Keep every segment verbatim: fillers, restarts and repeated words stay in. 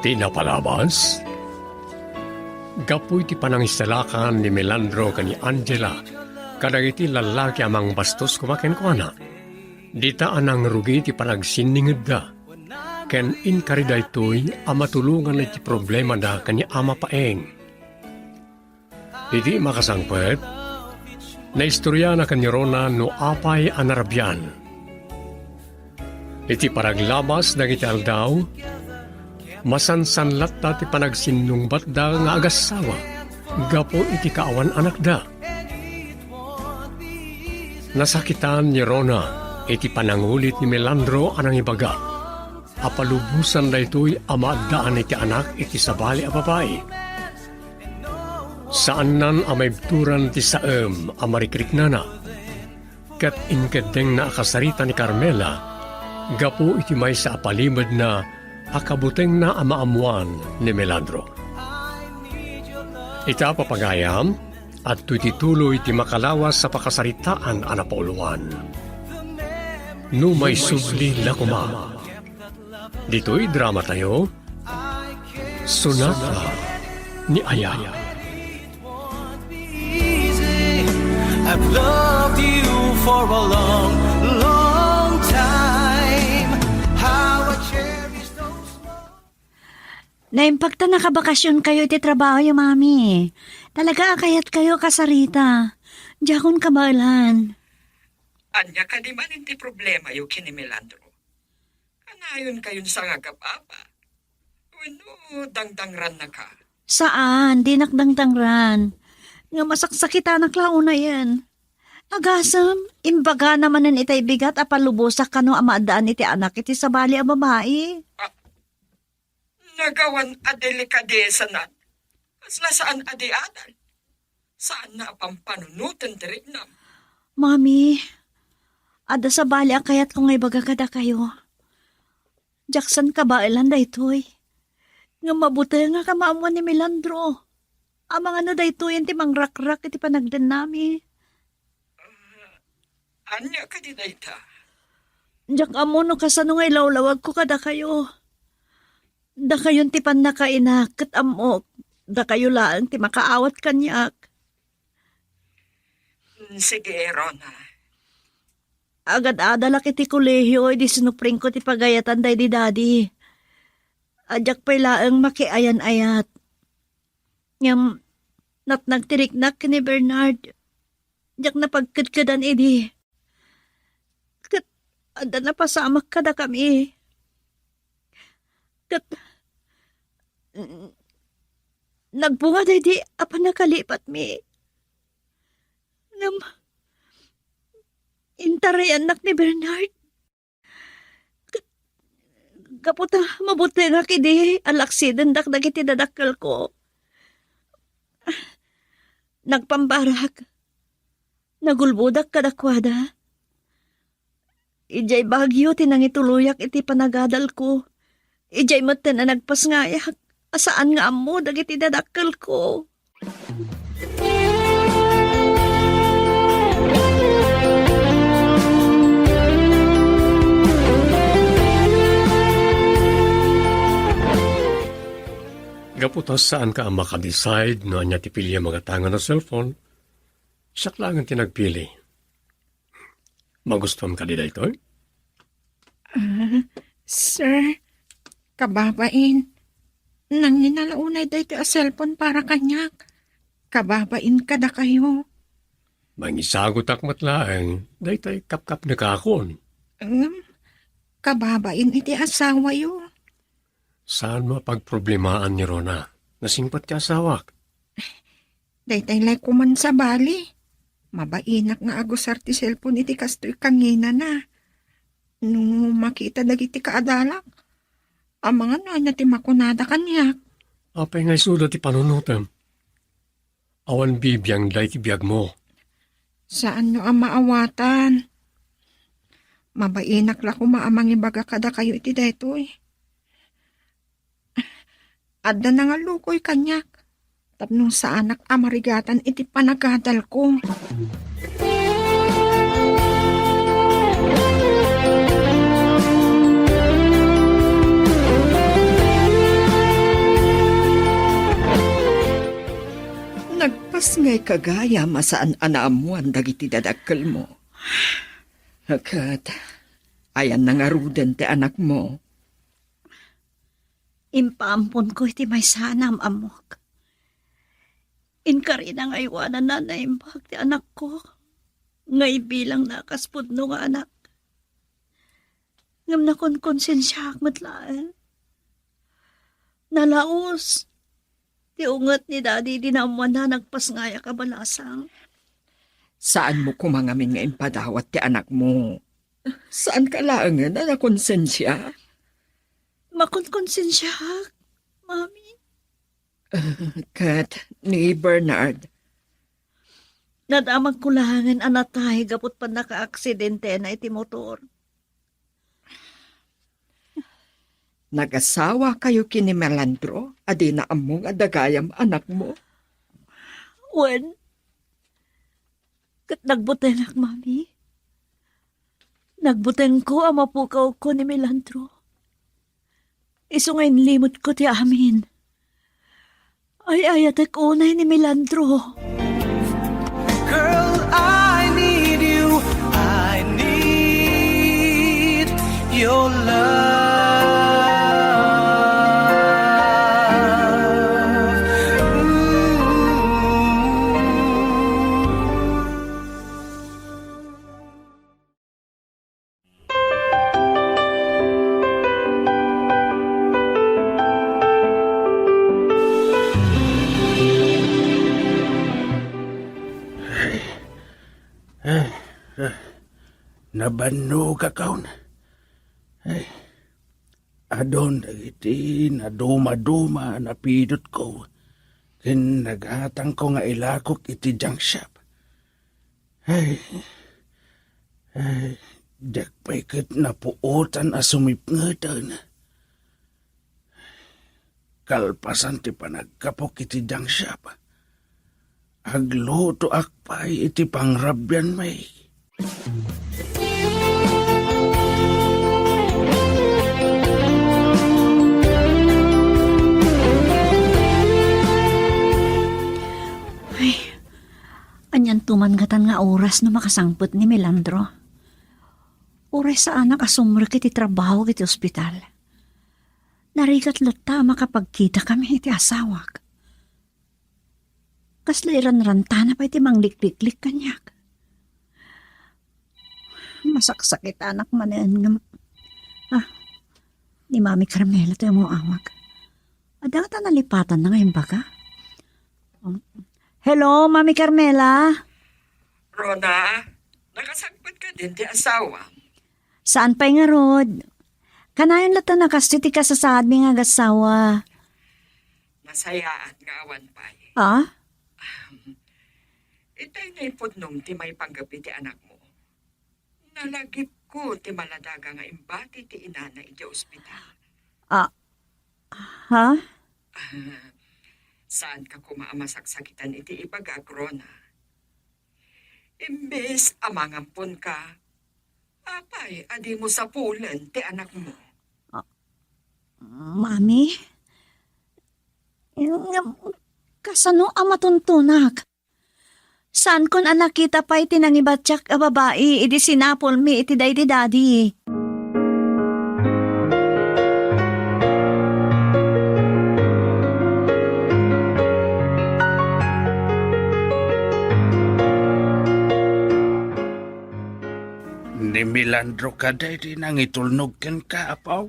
Ti napalabas, gapu iti panangisalakan ni Melandro ken ni Angela kadagiti lallaki a mangbastos koma kenkuana, dita a nangrugi ti panagsinningedda, ken inkari daytoy a matulonganna iti problemada ken ni Ama Paeng. Iti makasangpet, naistoriana ken ni Rona no apay a narabian. Iti panaglabas dagiti aldaw, masansan latta ti panagsinnungbatda nga agassawa gapu iti kaawan anakda. Nasakitan ni Rona iti panangulit ni Melandro a nangibaga a palubosan daytoy a maaddaan iti anak iti sabali a babai. Saannan a maibturan ti saem a marikriknana, ket inkeddengna a kasarita ni Carmela gapu iti maysa a palibedna a kabutengna a maammoan ni Melandro. Ita, papagayam, adtoy ti tuloy ti makalawas a pakasaritaan a napauluan. No maisubli la koma. Ditoy dramatayo, Sonata ni Aya. I've loved you for a long, long time. How I cherish those moments. Naimbag ta nakabakasyon kayo iti trabaho yo, Mami. Talaga a kayat kayo, kasarita. Diakon kabaelan. Ania kadi man ti problema yo ken ni Melandro? Kanayon kayon sa nga agababa? Wenno dangdangranna ka? Saan, dinak dangdangran. Nga masaksakitanak la unayen. Agasem, imbagana manen itay bigat a palubosak kano a maaddaan iti anak iti sabali a babai. Ah, nagawan a delikadesanan. Kasla saan a di adal. Saanna a pampanunoten ti riknam. Mami, adda sabali a kayatko nga ibaga kadakayo. Diak san kabaelan daytoy. Ngem mabutengak a maammoan ni Melandro. Amangan no daytoyen ti mangrakrak iti panagdennami. Ah, ania kadi dayta? Diak ammo no kasano nga ilawlawagko kadakayo. Dakayon ti pannakainak, ket ammok, dakayo laeng ti makaawat kaniak. Mm, sige, Rona. Agad-adalak iti kolehio idi sinuprengko ti pagayatan daydi Daddy. A diak pay laeng makiayan-ayat. Ngem natnag ti riknak ken ni Bernard. Diak napagkedkedan idi. Ket adda napasamak kadakami. Ket n-, nagbunga daydi a pannakalipatmi. Ngem intarayannak ni Bernard. Gapu ta mabutengak idi a laksidendak dagiti dadakkelko. Nagpambarak. Nagulbodak kadakuada. Idiay Baguio ti nangituloyak iti panagadalko. Idiay metten a nagpasngayak a saan nga ammo dagiti dadakkelko. Gapu ta saanka a makadecide no ania ti piliam a gatangen a cellphone, siak laengen ti nagpili. Magustuam kadi daytoy? Ah, sir, kababain, nangina la unay daytoy a cellphone para kaniak. Kababain kadakayo. Mangisagutak met laeng, daytoy kapkapnekakon. Ngem, kababain iti asawayo. Saanmo a pagproblemaan ni Rona? Nasingpet ti asawak. Daytay lay kuman sabali. Mabainak nga agusar ti cellphone iti kastoy kanginana. No makita dagiti kaadalak, amangan no ania ti makunada kaniak. Apay nga isuda ti panunotem? Awan bibiangda iti biagmo. Saanyo a maawatan. Mabainak la koma a mangibaga kadakayo iti daytoy. Adda nangallukoy kaniak tapno saanak a marigatan iti panagadalko. Kas ngay ka gayam a saan a naammoan dagiti dadakkelmo. Ket, ayanna ngaruden ti anakmo? Impaamponko iti maysa a naam-ammok. Inkarina nga aywananna naimbag ti anakko nga ibilangna a kas pudno nga anak. Ngem nakonkonsensiaak met laeng. Nalaus ti unget ni Daddy idi naammoanna a nagpasngayak a balasang. Saanmo koma ngamin nga impadawat ti anakmo. Saanka laengen a nakonsensia? Makonkonsensiaak, Mami. Ket ni Bernard? Nadamagko laengen a natay gapu ti pannakaaksidentena iti motor. Nagasawakayo ken ni Melandro a dina ammo nga adda gayam anakmo? Wen. Ket nagbutengak, Mami. Nagbutengko a mapukawko ni Melandro. Isu nga inlimutko ti amin. Ay-ayatek unay ni Melandro. Girl, I need you. I need your love. Ooh. Ay, ay, ay, nabannogak, awn. Ay, adun dagiti nadumaduma a napidutko ken nagatangko nga ilakok iti junk shop. Ay, ay, diak pay ket napuotan a sumipngeten. Kalpasan ti panagkapok iti junk shop, aglutoak pay iti pangrabianmi. Ay, anianto man ngatan nga oras no makasangpet ni Melandro? Uray saanak a sumrek iti trabaho iti ospital. Narigat latta a makapagkitakami iti asawak. Kasla iranrantana pay ti manglikliklik kaniak. Masaksakitanak manen ngem, ah, ni Mami Carmela ti umaawag. Adda ta nalipatanna nga imbaga. Um, hello, Mami Carmela? Rona, nakasangpet kadin ti asawam? Saan pay ngarud? Kanayon latta a kastoy ti kasasaadmi nga agassawa. Nasayaat nga awan pay. Ah? Itay nga ipudnom ti maipanggep iti anakmo. Nalagipko ti maladaga nga imbati ti inana iti ospital. Ah, ha? Saanka koma a masaksakitan iti ibagak, Rona. Imbes a mangamponka, apay a dimo sapulen ti anakmo? Ah, Mami? Ngem, kasano a matuntunak? Saankon a nakita pay ti nangibatiak a babai idi sinapulmi iti daydi dadi. Ni Melandro kadi ti nangitulnog kenka, apo?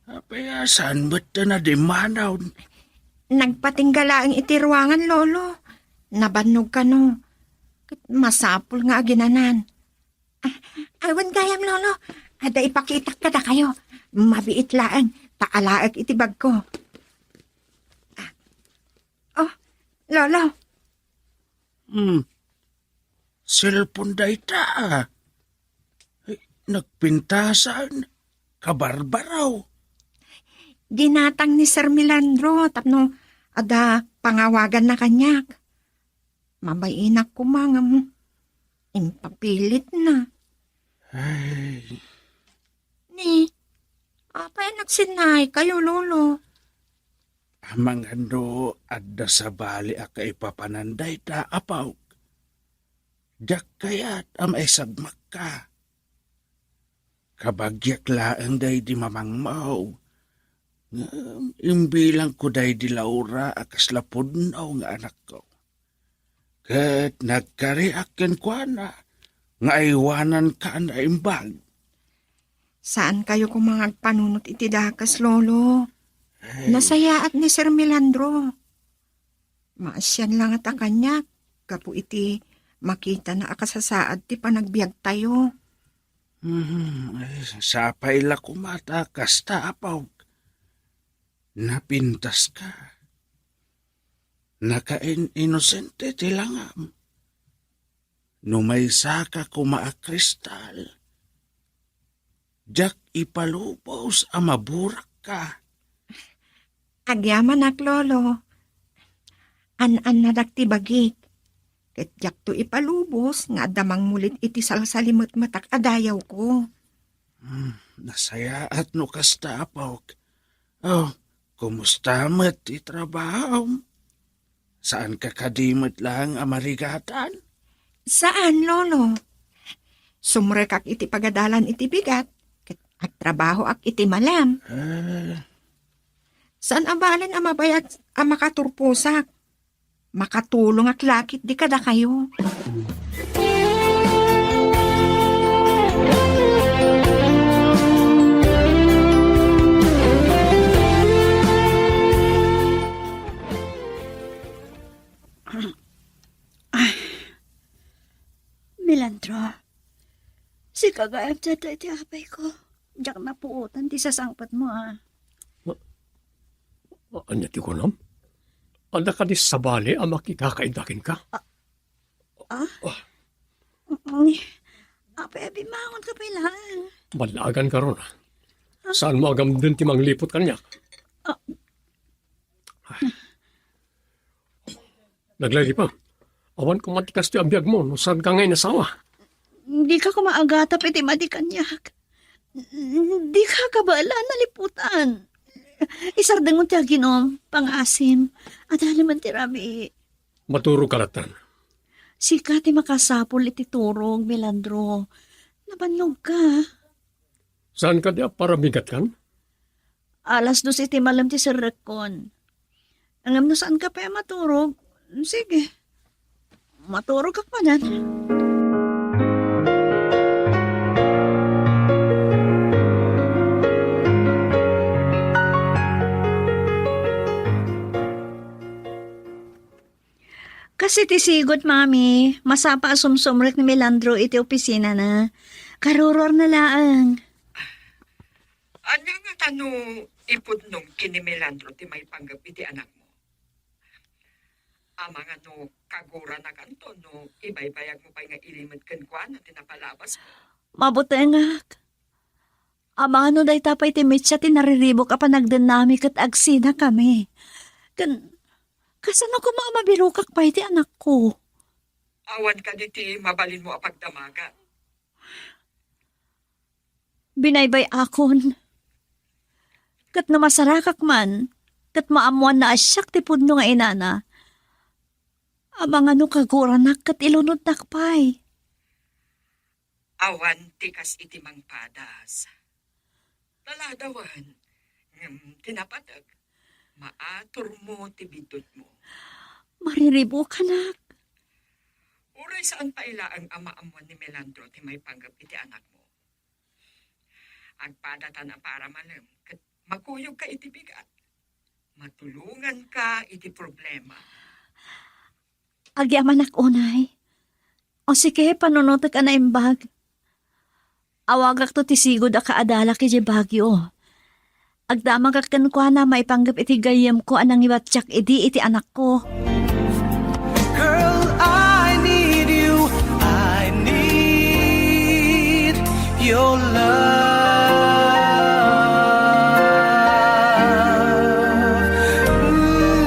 Apay a saan met a nadimmanaw? Nagpatingga laeng iti ruangan, Lolo. Nabannog kano. Ket masapul nga aginanan. Ah, awan gayam, Lolo. Adda ipakitak kadakayo. Mabiit laeng ta alaek iti bagko. Ah. Oh, Lolo. Hmm. Cellphone dayta, ah. Ay, nagpintasan. Kabarbaraw. Ginatang ni Sir Melandro tapno adda pangawaganna kaniak. Mabayinak koma ngem impapilitna. Ay. Ni, apay a nagsinnakayo, Lolo? Amangan no adda sabali a kaipapanan dayta, apok. Diak kayat a maisagmakka. Kabagiak laeng daydi mamangmo. Ngem imbilangko daydi Laura a kasla pudno nga anakko. Ket nagkariak kenkuana nga aywananka a naimbag. Saankayo koma nga agpanunot iti dakes, Lolo. Ay. Nasayaat ni Sir Melandro. Maasian la ngata kaniak gapu iti makitana a kasasaad ti panagbiagtayo. Mhm. Ay, sapay la koma ta kasta, apok. Napintaska. Nakain-inosente ti langam. No maysaka koma a kristal, diak ipalubos a maburakka. Agyamanak, Lolo. An-annadak ti bagik. Ket diakto ipalubos nga adda mangmulit iti salsalimetmetak a dayawko. Hmm, nasayaat no kasta, apok. Oh, kumusta met ti trabahom? Saanka kadi met laeng a marigatan? Saan, Lolo. Sumrekak iti pagadalan iti bigat, ket agtrabahoak iti malem. Ah. Saan a balen a mabayag a makaturposak. Makatulongak la ketdi kadakayo. Ay, Melandro, sika gayam ti adda iti apayko. Diak napuotan ti sasangpetmo, a. Ania ti kunam? Adda kadi sabali a makikakaidda kenka? Ah? Ah? Mm, apay a bimmangonka pay laeng? Ballaaganka, Rona. Ah? Saanmo a gamden ti mangliput kaniak? Ah. Naglaylipa. Awan koma ti kastoy a biagmo no saanka nga inasawa. Dika koma agatap iti madi kaniak. Dika kabaelan a liputan. Isardengmo ti aginom, pangaasim. Adda laeng ti rabii. Maturogka lattan. Sika ti makasapul iti turog, Melandro. Nabannogka. Saan kadi a parabigatkan? Alas dos iti malem ti serrekkon. Ngem no saanka pay a maturog, sige. Maturogak manen. Kas iti sigud, Mami, masapa a sumsumrek ni Melandro iti opisinana. Karuruarna laeng. Ania ngata no ipudnom ken ni Melandro ti maipanggep iti anakmo? Amangan no kaguranakanto no ibaybayagmo pay nga ilimed kenkuana ti napalabasmo? Mabutengak. Amangan no dayta pay ti mitsa ti nariribuk a panagdennami ket agsinakami. Ken, kasano koma a mabirokak pay ti anakko? Awan kadi ti mabalinmo a pagdamagan? Binaybay-akon. Ket no masarakak man, ket maammoanna a siak ti pudno nga inana, amangan no kaguranak ket ilunodnak pay. Awan ti kas iti mangpadas. Laladawan, ngem ti napateg, maaturmo ti biddutmo. Mariribukanak. Uray saan pay laeng a maammuan ni Melandro ti maipanggep iti anakmo. Agpadatan a para malem ket makuyogka iti bigat. Matulonganka iti problema. Agyamanak unay. O sige, panunotek a naimbag. Awagakto ti sigud a kaadalak idiay Baguio. Agdamagak kenkuana maipanggep iti gayyemko a nangibattiak idi iti anakko. Girl, I need you. I need your love. Ooh.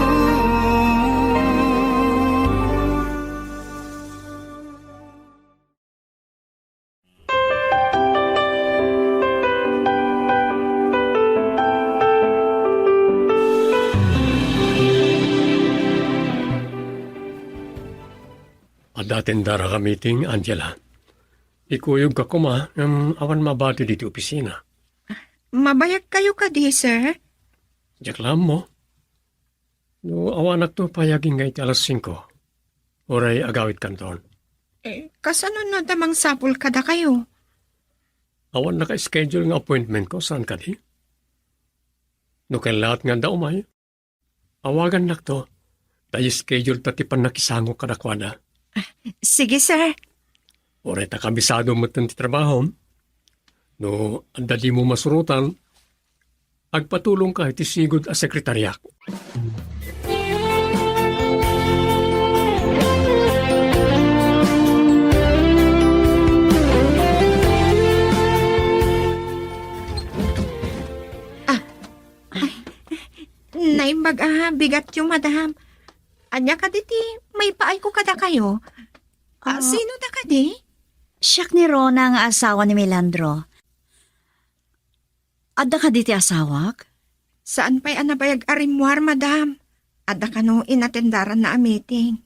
Adda tendara ka meeting, Angela. Ikuyogka koma, ngem awan mabati ditoy opisina. Mabayagkayo kadi, sir? Diak la ammo. No awanakto pay agingga iti alas singko, uray agawidkanton. Eh, kasano no ta mangsapul kadakayo? Awan naka-schedule nga appointmentko, saan kadi? No kayat nga adda umay, awagannakto, ta i-schedule ta ti pannakisango kadakuada. Sige, sir. Uray ta kabisado met ti trabahom. No adda dimo masurotan, agpatulongka iti sigud a sekretariak. Ah, ay, naimbag a bigatyo, madam. Ania kadi ti maipaayko kadakayo? Ah, ah, sino da kadi? Siak ni Rona nga asawa ni Melandro. Adda kadi ti asawak? Saan pay a nabayag a rimmuar, madam. Adda kano inatendaranna a meeting.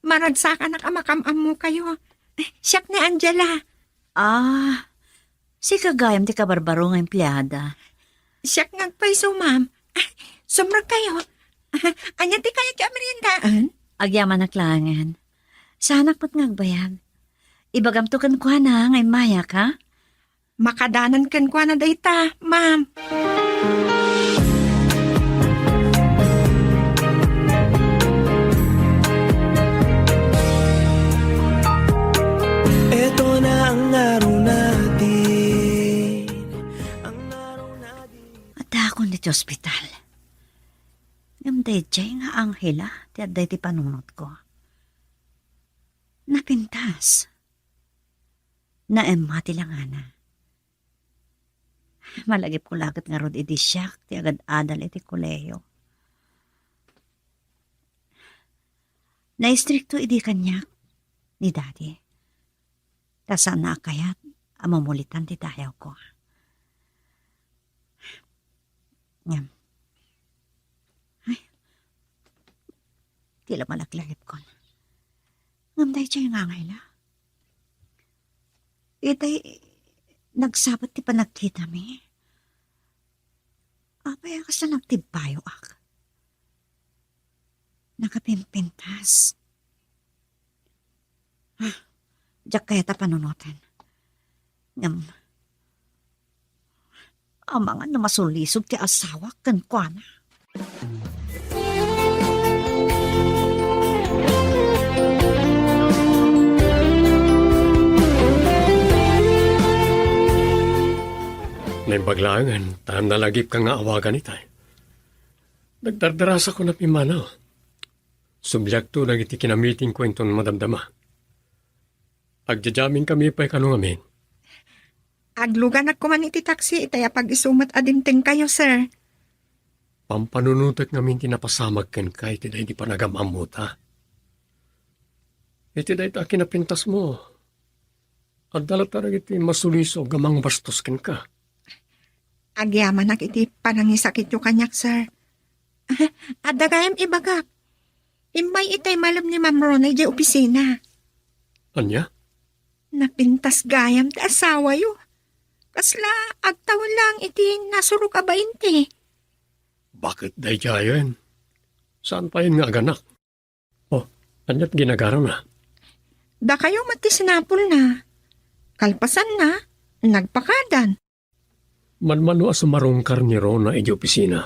Maragsakanak a makam-ammokayo. Siak ni Angela. Ah, sika gayam ti kabarbaro nga empleada. Siak nga agpayso, ma'am. Sumrekkayo. Ania ti kayatyo a meriendaan? Agyamanak laengen. Saanak met nga agbayag. Ibagamto kenkuana nga immayak, ha? Makadanan kenkuana dayta, ma'am. Eto na ang araw natin. Ang araw natin. Addaakon ditoy ospital. Ngem daydiay nga Angela ti adda iti panunotko. Napintas. Naemma ti langana. Malagipko laket ngarud idi siak ti agad-adal iti kolehiyo. Naistrikto idi kaniak ni Daddy. Ta saanna a kayat a mamulitan ti dayawko. Ngem, ay, ti la malaklagipkon. Ngem daydiay nga Angela. Itay, nagsabet ti panagkitami. Apay a kasla nagtibbayoak? Nakapimpintas. Ah, diak kayat a panunoten. Ngem, amangan no masulisog ti asawak kenkuana. Naimbag laengen, ta nalagipka nga awagan itay. Nagdardarasakon a pimmanaw. Subliakto dagiti kinamitingko inton madamdama. Agjajaminkami pay kano ngamin. Agluganak koman iti taksi itay a pag-isu met a dimtengkayo, sir. Pampanunotek ngamin ti napasamak kenka iti daydi panagam-ammota. Iti dayta a kinapintasmo, adda latta dagiti masulisog a mangbastos kenka. Agyamanak iti panangisakityo kaniak, sir. Adda gayam ibagak. Immay itay malem ni Ma'am Rona idiay opisina. Ania? Napintas gayam ti asawayo. Kasla agtawen laeng iti nasurok a bainte. Baket daydiayen? Saan payen nga aganak? Oh, aniat ginagarana? Dakayo met ti sinapulna. Kalpasanna, nagpakadan. Manmano a sumarungkar ni Rona idiay opisina.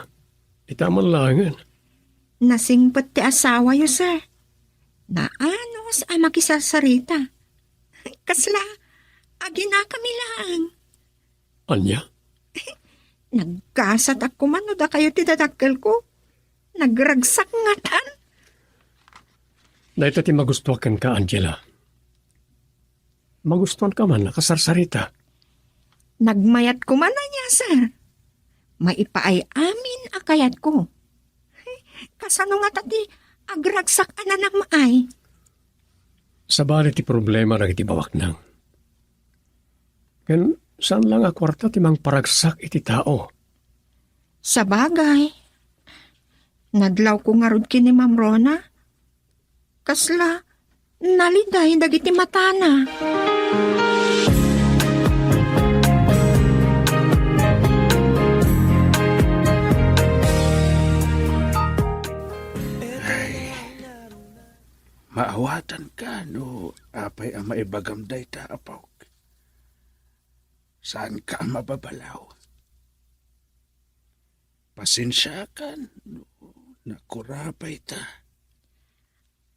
Ita man laengen. Nasingpet ti asawayo, sir. Naanus a makisarsarita. Kasla, aginakami laeng. Ania? Naggasatak koman no dakayo ti dadakkelko. Nagragsak ngatan. Dayta ti magustuak kenka, Angela. Magustuanka man a kasarsarita. Nagmayat koman aya, sir. Maipaay amin a kayatko. Kasano ngata ti agragsak a nanamay? Sabali ti problema dagiti bawaknang. Ken saan la nga kuarta ti mangparagsak iti tao. Sabagay, nadlawko ngarud ken ni Ma'am Rona. Kasla, Naliday dagiti matana. Ay, maawatanka no apay a maibagam dayta, apok. Saanka a mababalaw. Pasensiakan no nakurapay ta.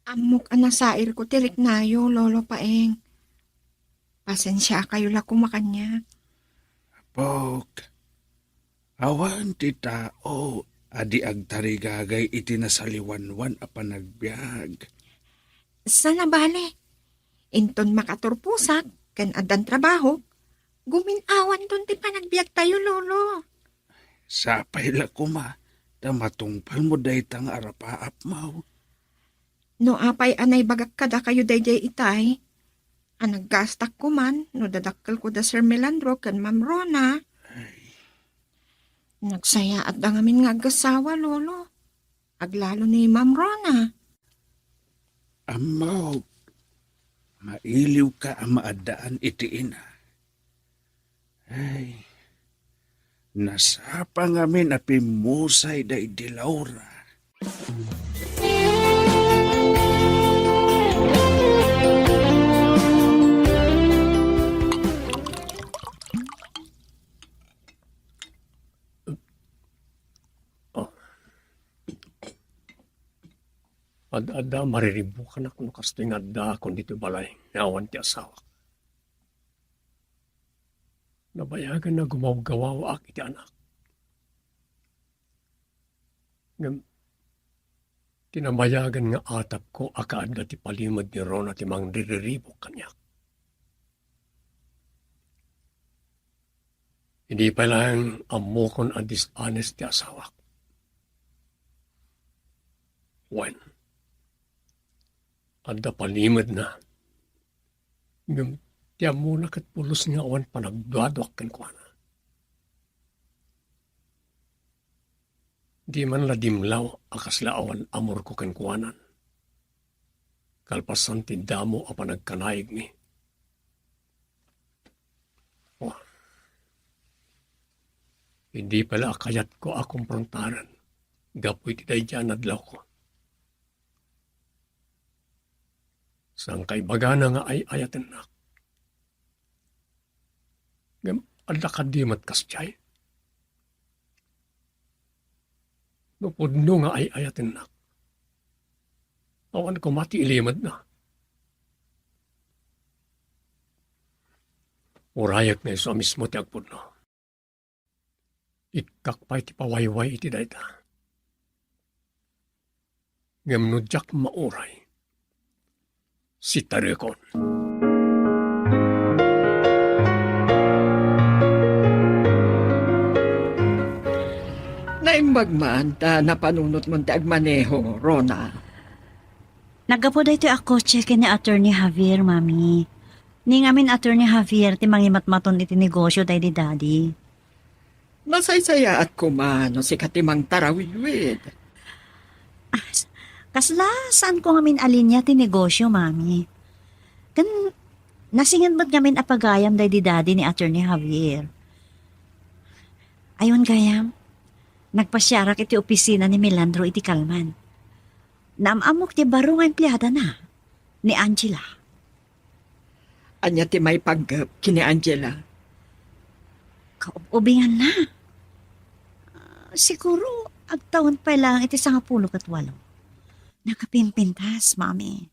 Ammok a nasairko ti riknayo, Lolo Paeng. Pasensiakayo la koma kaniak. Apok, awan ti tao a di agtarigagay iti nasaliwanwan a panagbiag. Saan a bale, inton makaturposak ken addan trabahok, gumin-awanton ti panagbiagtayo, Lolo. Sapay la koma ta matungpalmo dayta nga arapaapmaw. No apay a naibagak kadakayo daydiay itay, a naggastak koman no dadakkelko da Sir Melandro ken Ma'am Rona. Ay. Nagsayaatda ngamin nga agassawa, Lolo. Aglalo ni Ma'am Rona. Ammok, mailiwka a maaddaan iti ina. Ay, nasapa ngamin a pimmusay daydi Laura. Ah. Ad-adda mariribukanak no kastoy nga addaakon ditoy balay nga awan ti asawak. Nabayagan a gumawgawaak iti anak. Ngem ti nabayagan nga atapko a kaadda ti palimed ni Rona ti mangririribuk kaniak. Idi pay laeng ammokon a dishonest ti asawak. Wen, adda palimedna. Ngem ti ammona ket pulos nga awan panagduaduak kenkuana. Di man la dimlaw a kasla awan amorko kenkuanan. Kalpasan ti damo a panagkanaigmi. Oh. Idi pay la a kayatko a komprontaran gapu iti daydiay a nadlawko. Saan ka ibagana nga ay-ayatennak? Ngem adda kadi met kasdiay? No pudno nga ay-ayatennak, awan koma ti ilimedna. Urayek nga isu a mismo ti agpudno. Ikkak pay ti pawayway iti dayta. Ngem no diak mauray, sitarekon. Naimbag man ta napanunotmon ti agmaneho, Rona. Naggapu daytoy a kotse ken ni Attorney Javier, Mami. Ni ngamin Attorney Javier ti mangimatmaton iti negosio daydi Daddy. Nasaysayaat koma no sika ti mangtarawidwid. Ah, kasla saanko ngamin a linia ti negosio, Mami. Ken nasinged met ngamin a pagayam daydi Daddy ni Attorney Javier. Ay wen gayam, nagpasiarak iti opisina ni Melandro iti kalman. Naam-ammok ti baro nga empleadana, ni Angela. Ania ti maipanggep ken ni Angela? Kaub-ubinganna. Ah, siguro, agtawen pay laeng iti sangapulo ket walo. Nakapimpintas, Mami.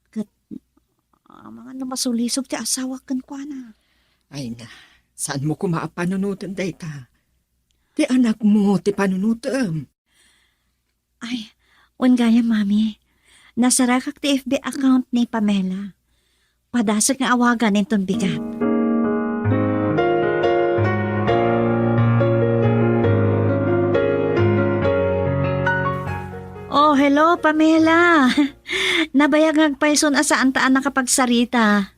Ket, ah, amangan no masulisog ti asawak kenkuana. Ay na, saanmo koma a panunoten dayta? Ti anakmo ti panunotem. Ay, wen gayam, Mami. Nasarakak ti F B account ni Pamela. Padasek nga awagan inton bigat. Oh, hello, Pamela. Nabayag nga agpayson a saanta a nakapagsarita.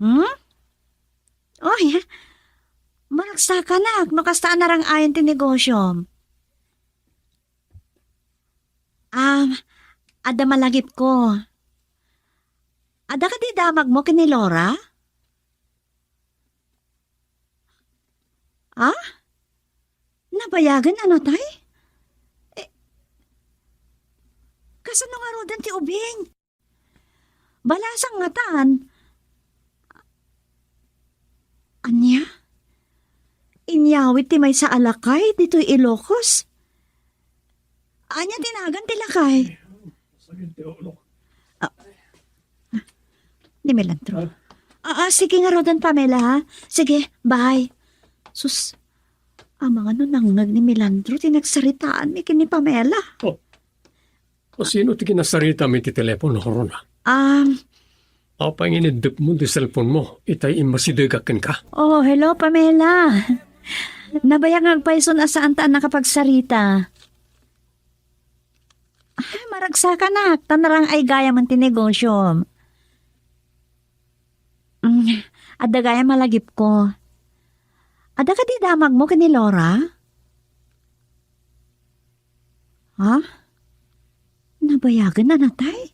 Hmm? Oy, maragsakanak no kasta a narang-ayan ti negosyom. Um, Adda malagipko. Adda kadi damagmo ken ni Laura? Ah? Nabayagen a natay? Eh, kasano ngaruden ti ubing? Balasang ngatan. Ania? Inyawid ti maysa a lakay ditoy Ilocos? Ania ti nagan ti lakay? Sakit ti ulo. Ah, ni Melantro. Ah, ah, sige ngaruden, Pamela, ha? Sige, bye. Sus, amangano nangngeg ni Melantro ti nagsaritaanmi ken ni Pamela. Oh. O sino ti kinasaritami ti telepono, Rona? Um, Apay nga ineddepmo ti cellphone mo, itay immasidegak kenka? Oh, hello, Pamela. Nabayag nga agpayson a saanta a nakapagsarita. Ay, maragsakanak, ta narang-ay gayam ti negosiom. Mm, adda gayam a lagipko. Adda kadi damagmo ken ni Laura? Ha? Nabayagen a natay?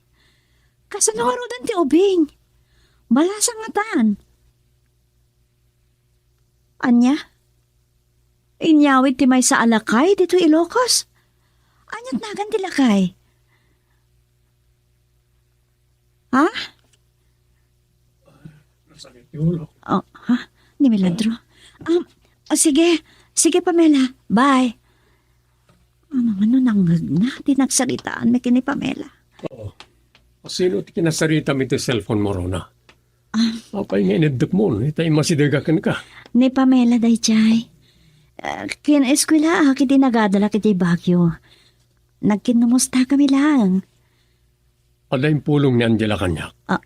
Kasano ngaruden ti ubing? Balasang ngatan. Ania? Inyawid ti maysa a lakay ditoy Ilocos? Ania ti nagan ti lakay? Ha? Nasakit ti ulo. Oh, ha? Ni Melantro? Um, oh, sige. Sige, Pamela. Bye. Amangano nangngegna ti nagsaritaanmi ken ni Pamela? Oo. Sino ti kinasaritami ti cellphone mo, Rona? Ah. Apay nga ineddepmo, itay immasidegak kenka? Ni Pamela daydiay. Ah, kinaeskwelaak idi nagadalak idiay Baguio. Nagkinnumustakami laeng. Adda impulong ni Angela kaniak. Ah.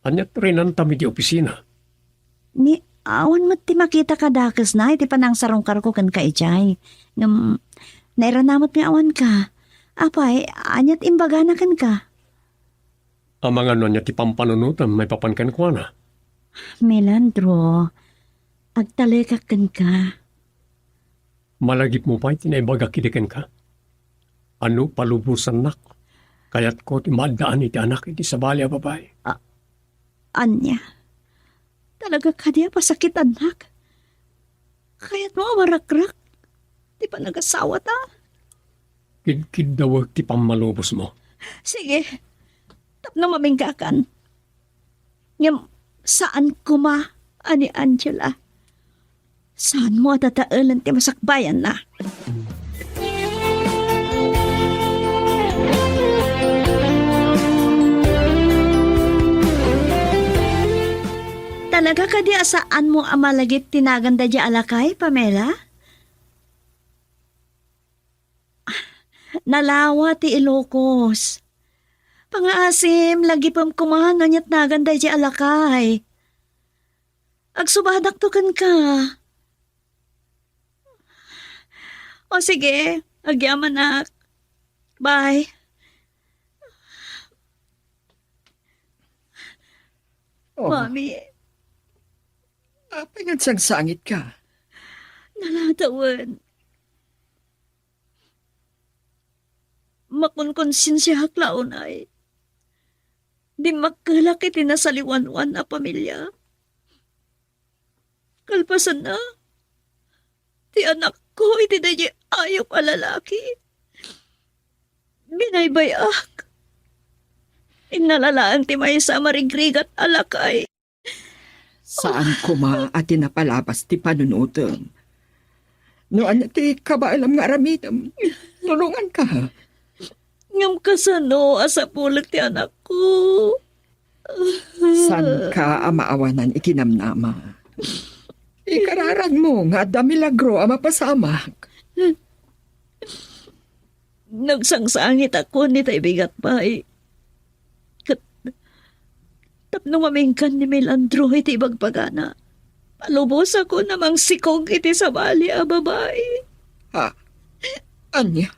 Ania ti rinantam iti opisina? Ni, awan met ti makita kadakesna iti panangsarungkarko kenka idiay. Ngem, nairana met nga awanka. Apay, ania ti imbagana kenka? Amangano ania ti pampanunotem maipapan kenkuana? Melantro, agtalekak kenka. Malagipmo pay ti naibagak idi kenka? Ano palubosannak? Kayatko ti maaddaan iti anak iti sabali a babai. A-, ania? Talaga kadi a pasakitannak? Kayatmo a marakrak ti panagasawata? Kidkiddawek ti pammalubosmo. Sige, tapno maminggakan. Ngem saan koma a ni Angela. Saanmo a dadaelen ti masakbayanna. Talaga kadi a saanmo a malagip ti nagan daydiay a lakay, Pamela? Nalawa ti Ilocos. Pangaasim, lagipem koma no aniat nagan daydiay a lakay. Agsubadakto kenka. O sige, agyamanak. Bye. Oh. Mami. Apay nga agsangsangitka? Naladawen. Makonkonsensiaak la unay. Dimmakkelak iti nasaliwanwan a pamilia. Kalpasanna, ti anakko iti daydiay ayup a lalaki. Binaybay-ak. Innala laeng ti maysa a marigrigat a lakay. Saan koma a ti napalabas ti panunotem. No ania ti kabaelam nga aramidem, tulonganka. Ngem kasano a sapulek ti anakko? Saanka a maawanan iti namnama. Ikararanmo nga adda milagro a mapasamak. Nagsangsangitak iti bigat pay. Ket tapno maminggan ni Melandro iti ibagbagana, palubosakon a mangsikog iti sabali a babai. Ha? Ania?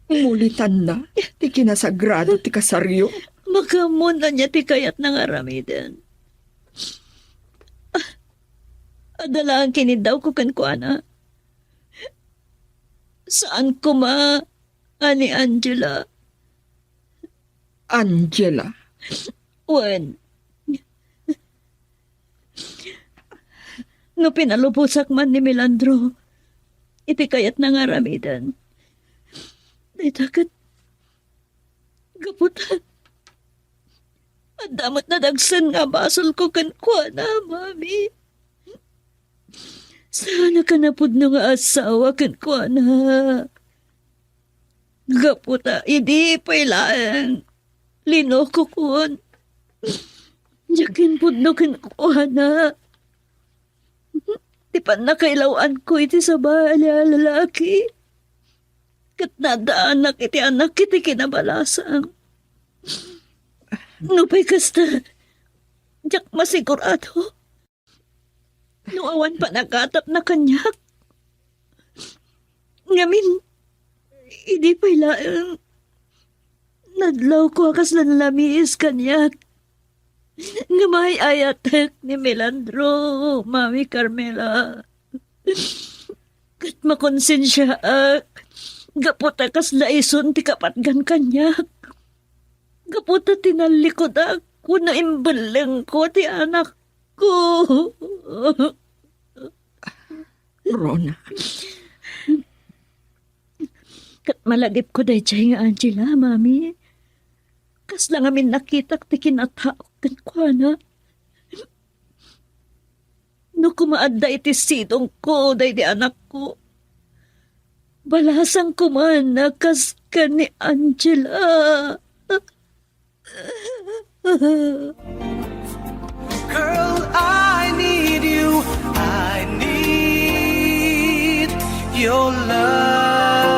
Mulitanna ti kinasagrado ti kasaryo. Makaammoan ania ti kayatna nga aramiden. Ah, adda laeng kiniddawko kenkuana. Saan koma a ni Angela. Angela? Wen, no pinalubosak man ni Melandro iti kayatna nga aramiden, dayta ket gapu ta adda met nadagsen nga basolko kenkuana, Mami. Saanak a napudno nga asawa kenkuana. Gapu ta idi pay laeng linokokon, diak impudno kenkuana. Ti pannakailaw-anko iti sabali a lalaki, ket naaddaannak iti anak iti kinabalasang. Nupay kasta, diak masigurado no awan panagatapna kaniak. Ngamin, idi pay laeng nadlawko a kasla nalamiis kaniak nga maay-ayatek ni Melandro, Mami Carmela. Ket makonsensiaak gapu ta kasla isun ti kapatgan kaniak. Gapu ta tinallikudak wenno imbellengko ti anakko. Rona. Ket malagipko daydiay nga Angela, Mami. Kasla ngamin nakitak ti kinataok kenkuana. No koma adda iti sidongko daydi anakko, balasangko man a kas ken ni Angela. Girl, I need you. I need your love.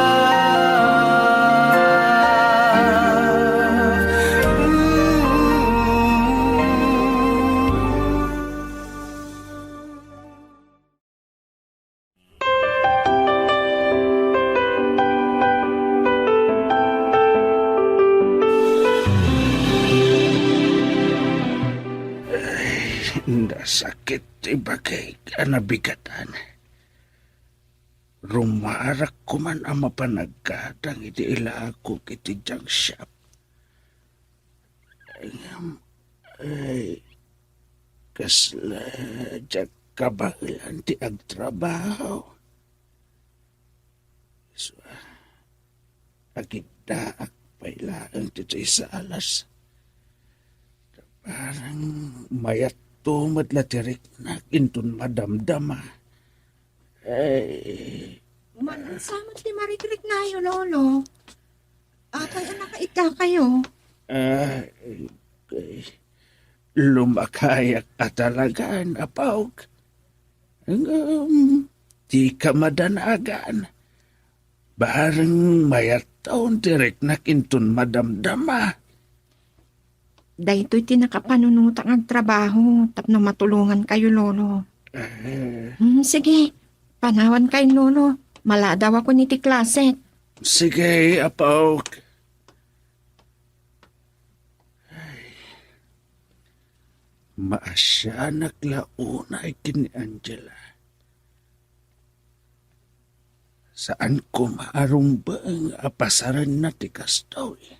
Mm. Ay, nasakit ti bagik a nabigatan. Rumarak koman a mapan aggadang iti ilakok iti junk shop. Ngem, ay, kasla diak kabaelan ti agtrabaho. Isu a, agiddaak pay laeng ti toy sa alas. Parang mayatto met la ti riknak inton madamdama. Ay. Umansa met ti marikriknayo, Lolo. Apay a nakaitakayo? Ah, eh, lumakayak a talagan, Apaw. Ngem, dika madanagan. Bareng mayatton ti riknak inton madamdama. Daytoy ti nakapanunotak nga agtrabaho tapno matulongankayo, Lolo. Eh. Hmm, sige, panawankayon, Lolo. Maladawakon iti klase. Sige, Apaw. Ay, maasianak la unay ken ni Angela. Saan koma a rumbeng a pasarenna ti kastoy.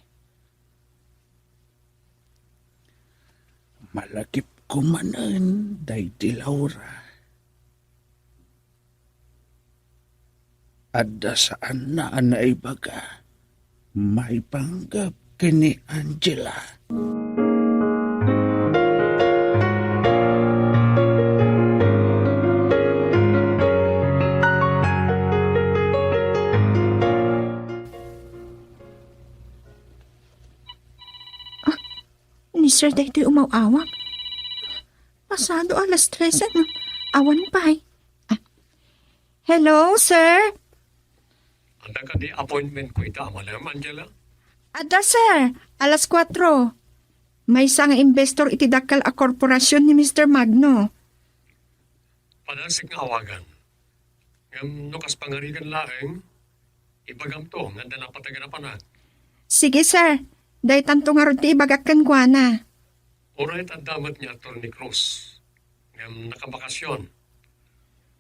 Malagipko manen daydi Laura. Adda saanna a naibaga maipanggep ken ni Angela. Ah, ni Sir daytoy umaw-awag. Pasado alas tres, ano? Awan pay. Ah. Hello, sir? Adda kadi appointment ko ita a malem, Angela? Adda, sir. Alas kuatro. Maysa nga investor iti dakkel a korporasyon ni Mister Magno. Padasek nga awagan. Ngem no kas pangarigan laeng, ibagamto nga adda napateg a napanak. Sige, sir. Daytanto ngarud ti ibagak kenkuana. Uray ta adda met ni Attorney Cruz. Ngem nakabakasyon.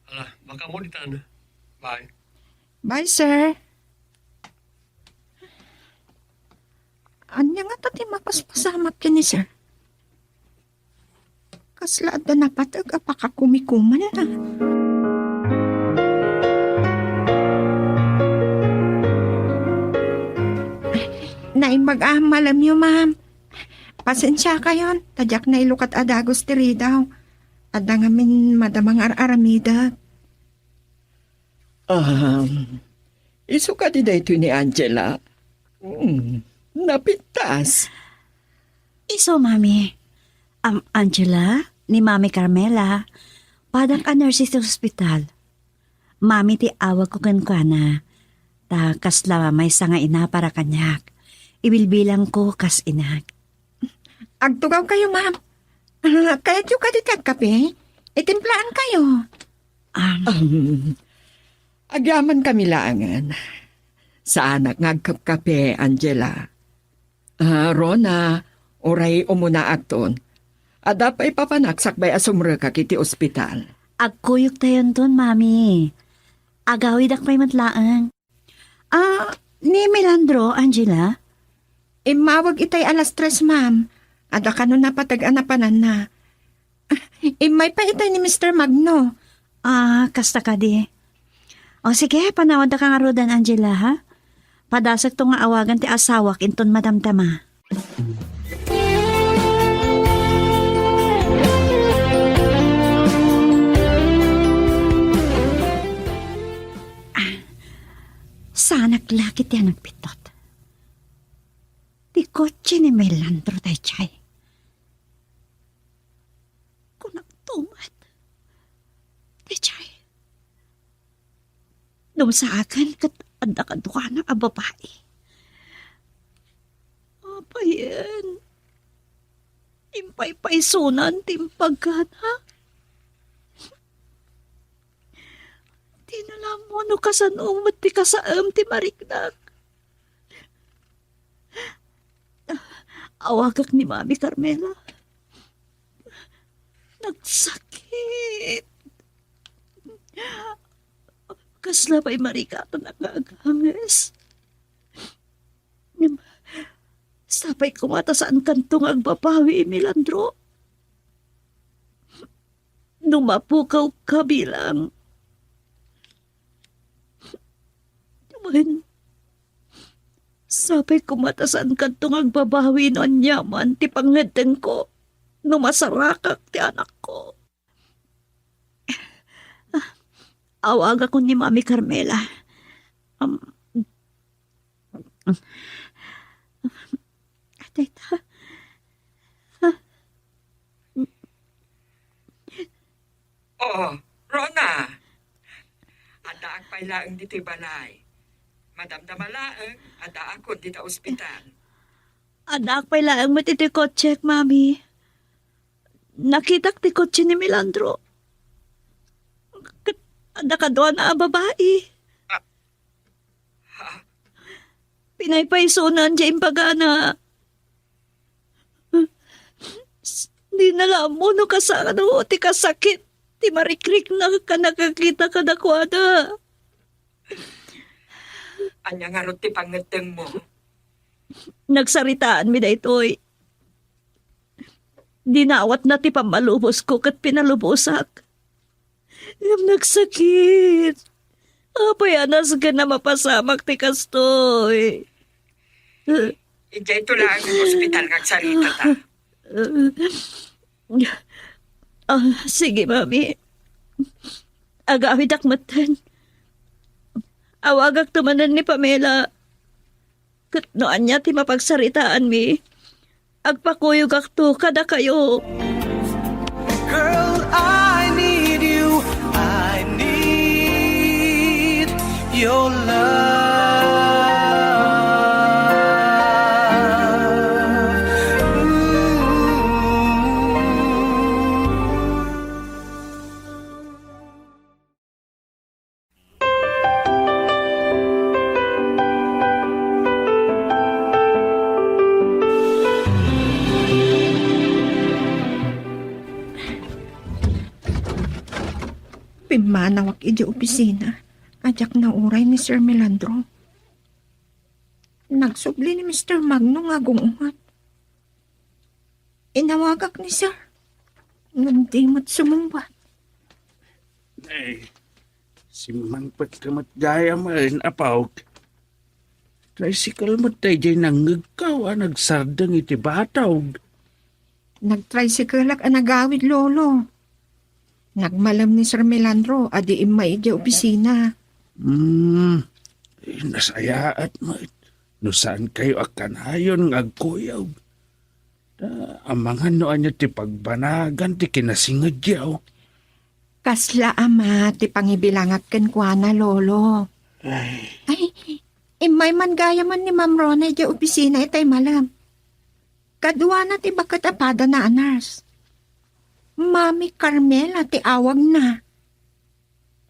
Ala, makaammo ditan. Bye. Bye, sir. Ania ngata ti mapaspasamak ken ni sir? Kasla adda napateg a pakakumikumanna. Naimbag a hammalemyo, ma'am. Pasensiakayon, ta diak nailukat a dagus ti ridaw. Adda ngamin madama nga ar-aramidek. Um, isu kadi daytoy ni Angela? Hmm, napintas. Isu, Mami. Am, Angela, ni Mami Carmela, padak a nurse iti ospital. Mami ti awagko kenkuana, ta kasla maysa nga ina para kaniak. Ibilbilangko kas inak. Agtugawkayo, ma'am. Ah, kayatyo kadi ti agkape? Itimplaan kayo. Um, Um, agyamankami laengen. Saanak nga agkapkape, Angela. Ah, Rona, uray umunaakton. Adda pay papanak sakbay a sumrekak iti ospital. Agkuyogtayonton, Mami. Agawidak pay met laeng. Ah, ni Melandro, Angela? Immawag itay alas tres, ma'am. Adda kano napateg a napananna. Ah, immay pay itay ni Mister Magno. Ah, kasta kadi. O sige, panawadka ngaruden, Angela, ha? Padasekto nga awagan ti asawak inton madamdama. Ah, saanak la ket ti nagbitot. Ti kotse ni Melandro daydiay. Kunakto met. Daydiay. Dumsaakan ket adda kaduana a babai. Apayen. Impaypaysunan ti impagana. Di na la ammo no kasano met ti kasaem ti mariknak. Awagak ni Mami Carmela. Nagsakit. Kasla pay marikatan a nga aganges. Ngem, sapay koma ta saankanto nga agbabawi, Melandro. No mapukaw ka bilang. Wen, sapay koma ta saankanto nga agbabawi no aniaman ti pangngeddengko, no masarakak ti anakko. Awagakon ni Mami Carmela. Um, Tayta. Oh, Rona. Addaak pay laeng ditoy balay. Madamdama laeng, addaakon dita ospital. Addaak pay laeng met iti kotsek, Mami. Nakitak ti kotse ni Melandro. Ket adda kaduana a babai. Ah. Ha? Pinaypaysunan diay impagana. Dina la ammo no kasano ti kasakit ti marikriknak a nakakita kadakuada. Ania ngarud ti pangngeddengmo? Nagsaritaanmi daytoy. Dinawatna ti pammalubosko ket pinalubosak. Ngem nagsakit. Apay a nasken a mapasamak ti kastoy? Idiay to laeng nga ospital nga agsarita ta. Ah, sige, Mami. Agawidak metten. Awagakto manen ni Pamela. Ket no ania ti mapagsaritaanmi, agpakuyogakto kadakayo. Girl, I need you. I need your love. Ooh. Pimmanawak idiay opisina. Diak nauray ni Sir Melandro. Nagsubli ni Mister Magno nga agung-ungat. Inawagak ni Sir. Ngem di met sumungbat. Ay, simmangpetka met gayam, Apok. Tricycle met daydiay nangngegko a nagsardeng iti batog. Nagtricycle-ak a nagawid, Lolo. Nagmalem ni Sir Melandro a di immay idiay opisina. Hmm, eh, nasayaat met. No saankayo a kanayon nga agkuyog. Ta, amangan no ania ti pagbanagan ti kinasingedyo. Kasla a met ti pangibilangak kenkuana, Lolo. Ay. Ay, immay man gayamen ni Ma'am Rona idiay opisina itay malem. Kaduana ti baket a padana a nurse. Mami Carmela ti awagna.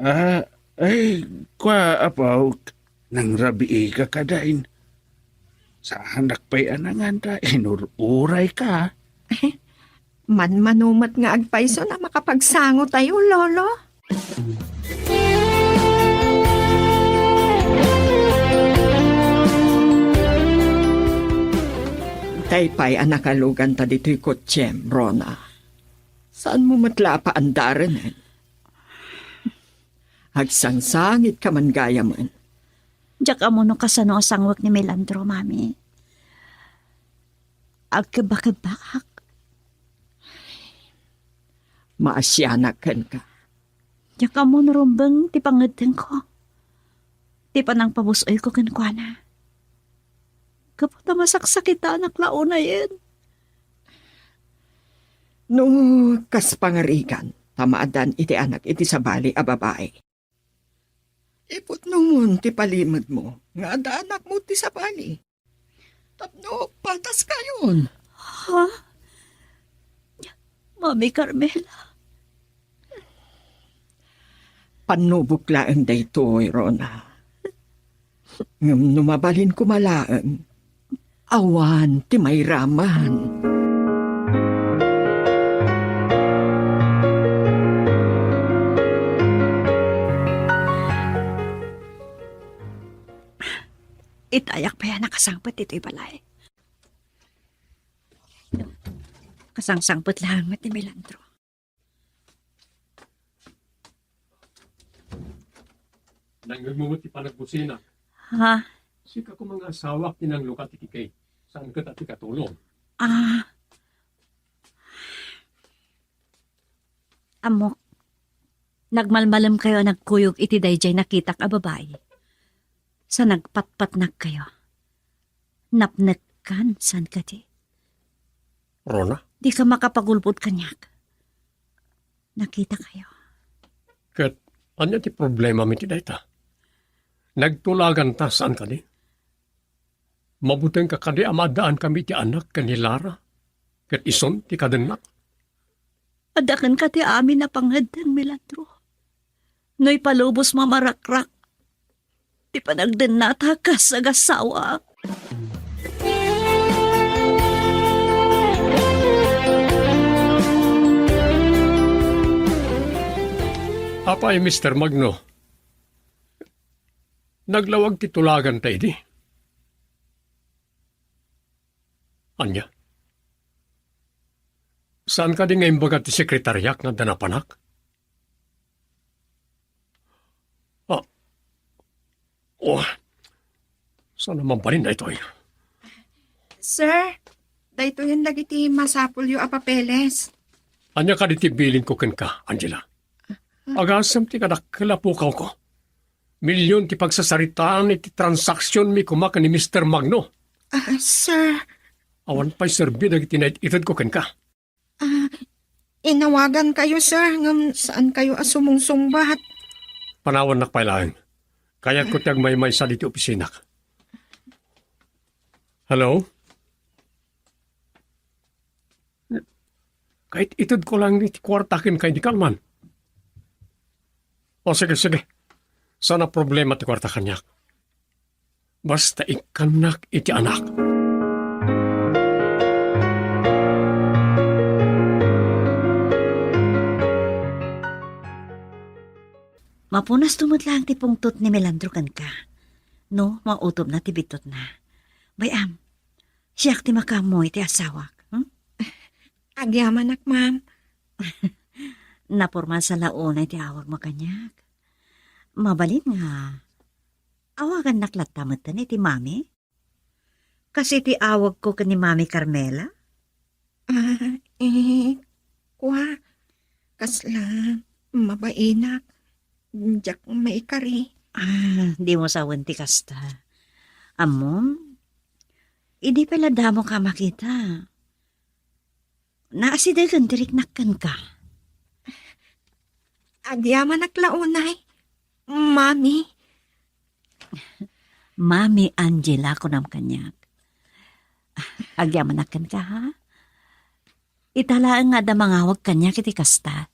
Ah, ay, kua, Apok, nangrabiika kadi. Saanak pay a nangan ta inur-urayka. Manmano met nga agpayso a makapagsangotayo, Lolo. Tay pay a nakaluganta ditoy kotsem, Rona. Saanmo met la a paandaren? Agsangsangitka man gayamen. Diak ammo no kasano a sangwek ni Melandro, Mami. Agkebbakebbak. Maasianak kenka. Diak ammo no rumbeng ti pangeddengko. Ti panangpabus-oyko kenkuana. Gapu ta masaksakitanak la unayen. No kas pangarigan, ta maaddaan iti anak iti sabali a babai. Ipudnomon ti palimedmo nga adda anakmo ti sabali. Tapno pataskayon. Ha? Mami Carmela. Pannubok laeng daytoy, Rona. Ngem no mabalin koma laeng, awan ti mairaman. Itayak pay a nakasangpet ditoy balay. Kasangsangpet laeng met ni Melandro. Nangngegmo met ti panagbusina. Ha? Sika koma nga asawak ti nanglukat iti cake. Saan ket a ti katulong? Ah. Ammok, nagmalmalemkayo a nagkuyog iti daydiay nakitak a babai. Sa nagpatpatnakkayo. Napnekkan, saan kadi? Rona? Dika makapagulbod kaniak. Nakitakayo. Ket ania ti problemam iti dayta? Nagtulaganta, saan kadi? Mabutengka kadi a maaddaanmi ti anak ken ni Lara? Ket isun ti kadennak? Adda kenka ti amin a pangeddeng, Melandro. No ipalubosmo a marakrak ti panagdennata kas agassawa. Apay, Mister Magno, naglawag ti tulaganta idi? Ania? Saan kadi nga imbaga ti sekretariak nga adda napanak? Ah. Oh. Saan a mabalin daytoy? Sir, daytoyen dagiti masapulyo a papeles. Ania kadi ti bilinko kenka, Angela? Agasem ti kadakkel a pukawko. Milyon ti pagsasaritaan iti transaksionmi koma ken ni Mister Magno. Ah, sir. Awan pay serbi dagiti naitedko kenka. Ah, inawagankayo, sir, ngem saankayo a sumungsungbat. Panawannak pay laeng. Kayatko ti agmaymaysa ditoy opisinak. Hello? Ket itedko laeng iti kuarta kenka idi kalman. O, sige, sige. Saan a problema ti kuarta kaniak. Basta ikkannak iti anak. Mapunasto met laeng ti pungtot ni Melandro kenka. No, mautobna ti biddutna. Bay-am, siak ti makaammo iti asawak, hmm? Agyamanak, ma'am. Napormal sa la unay ti awagmo kaniak. Mabalin nga, awagannak latta metten iti mami? Kas iti awagko ken ni Mami Carmela? Ah, eh, kua, kasla, mabainak, diak maikari. Ah, dimo sawen ti kasta. Ammom, idi pay la damo ka makita. Naasidegen ti riknak kenka. Agyamanak la unay, Mami. Mami Angela, kunam kaniak. Agyamanak kenka, ha? Ita laeng nga adda mangawag kaniak iti kasta.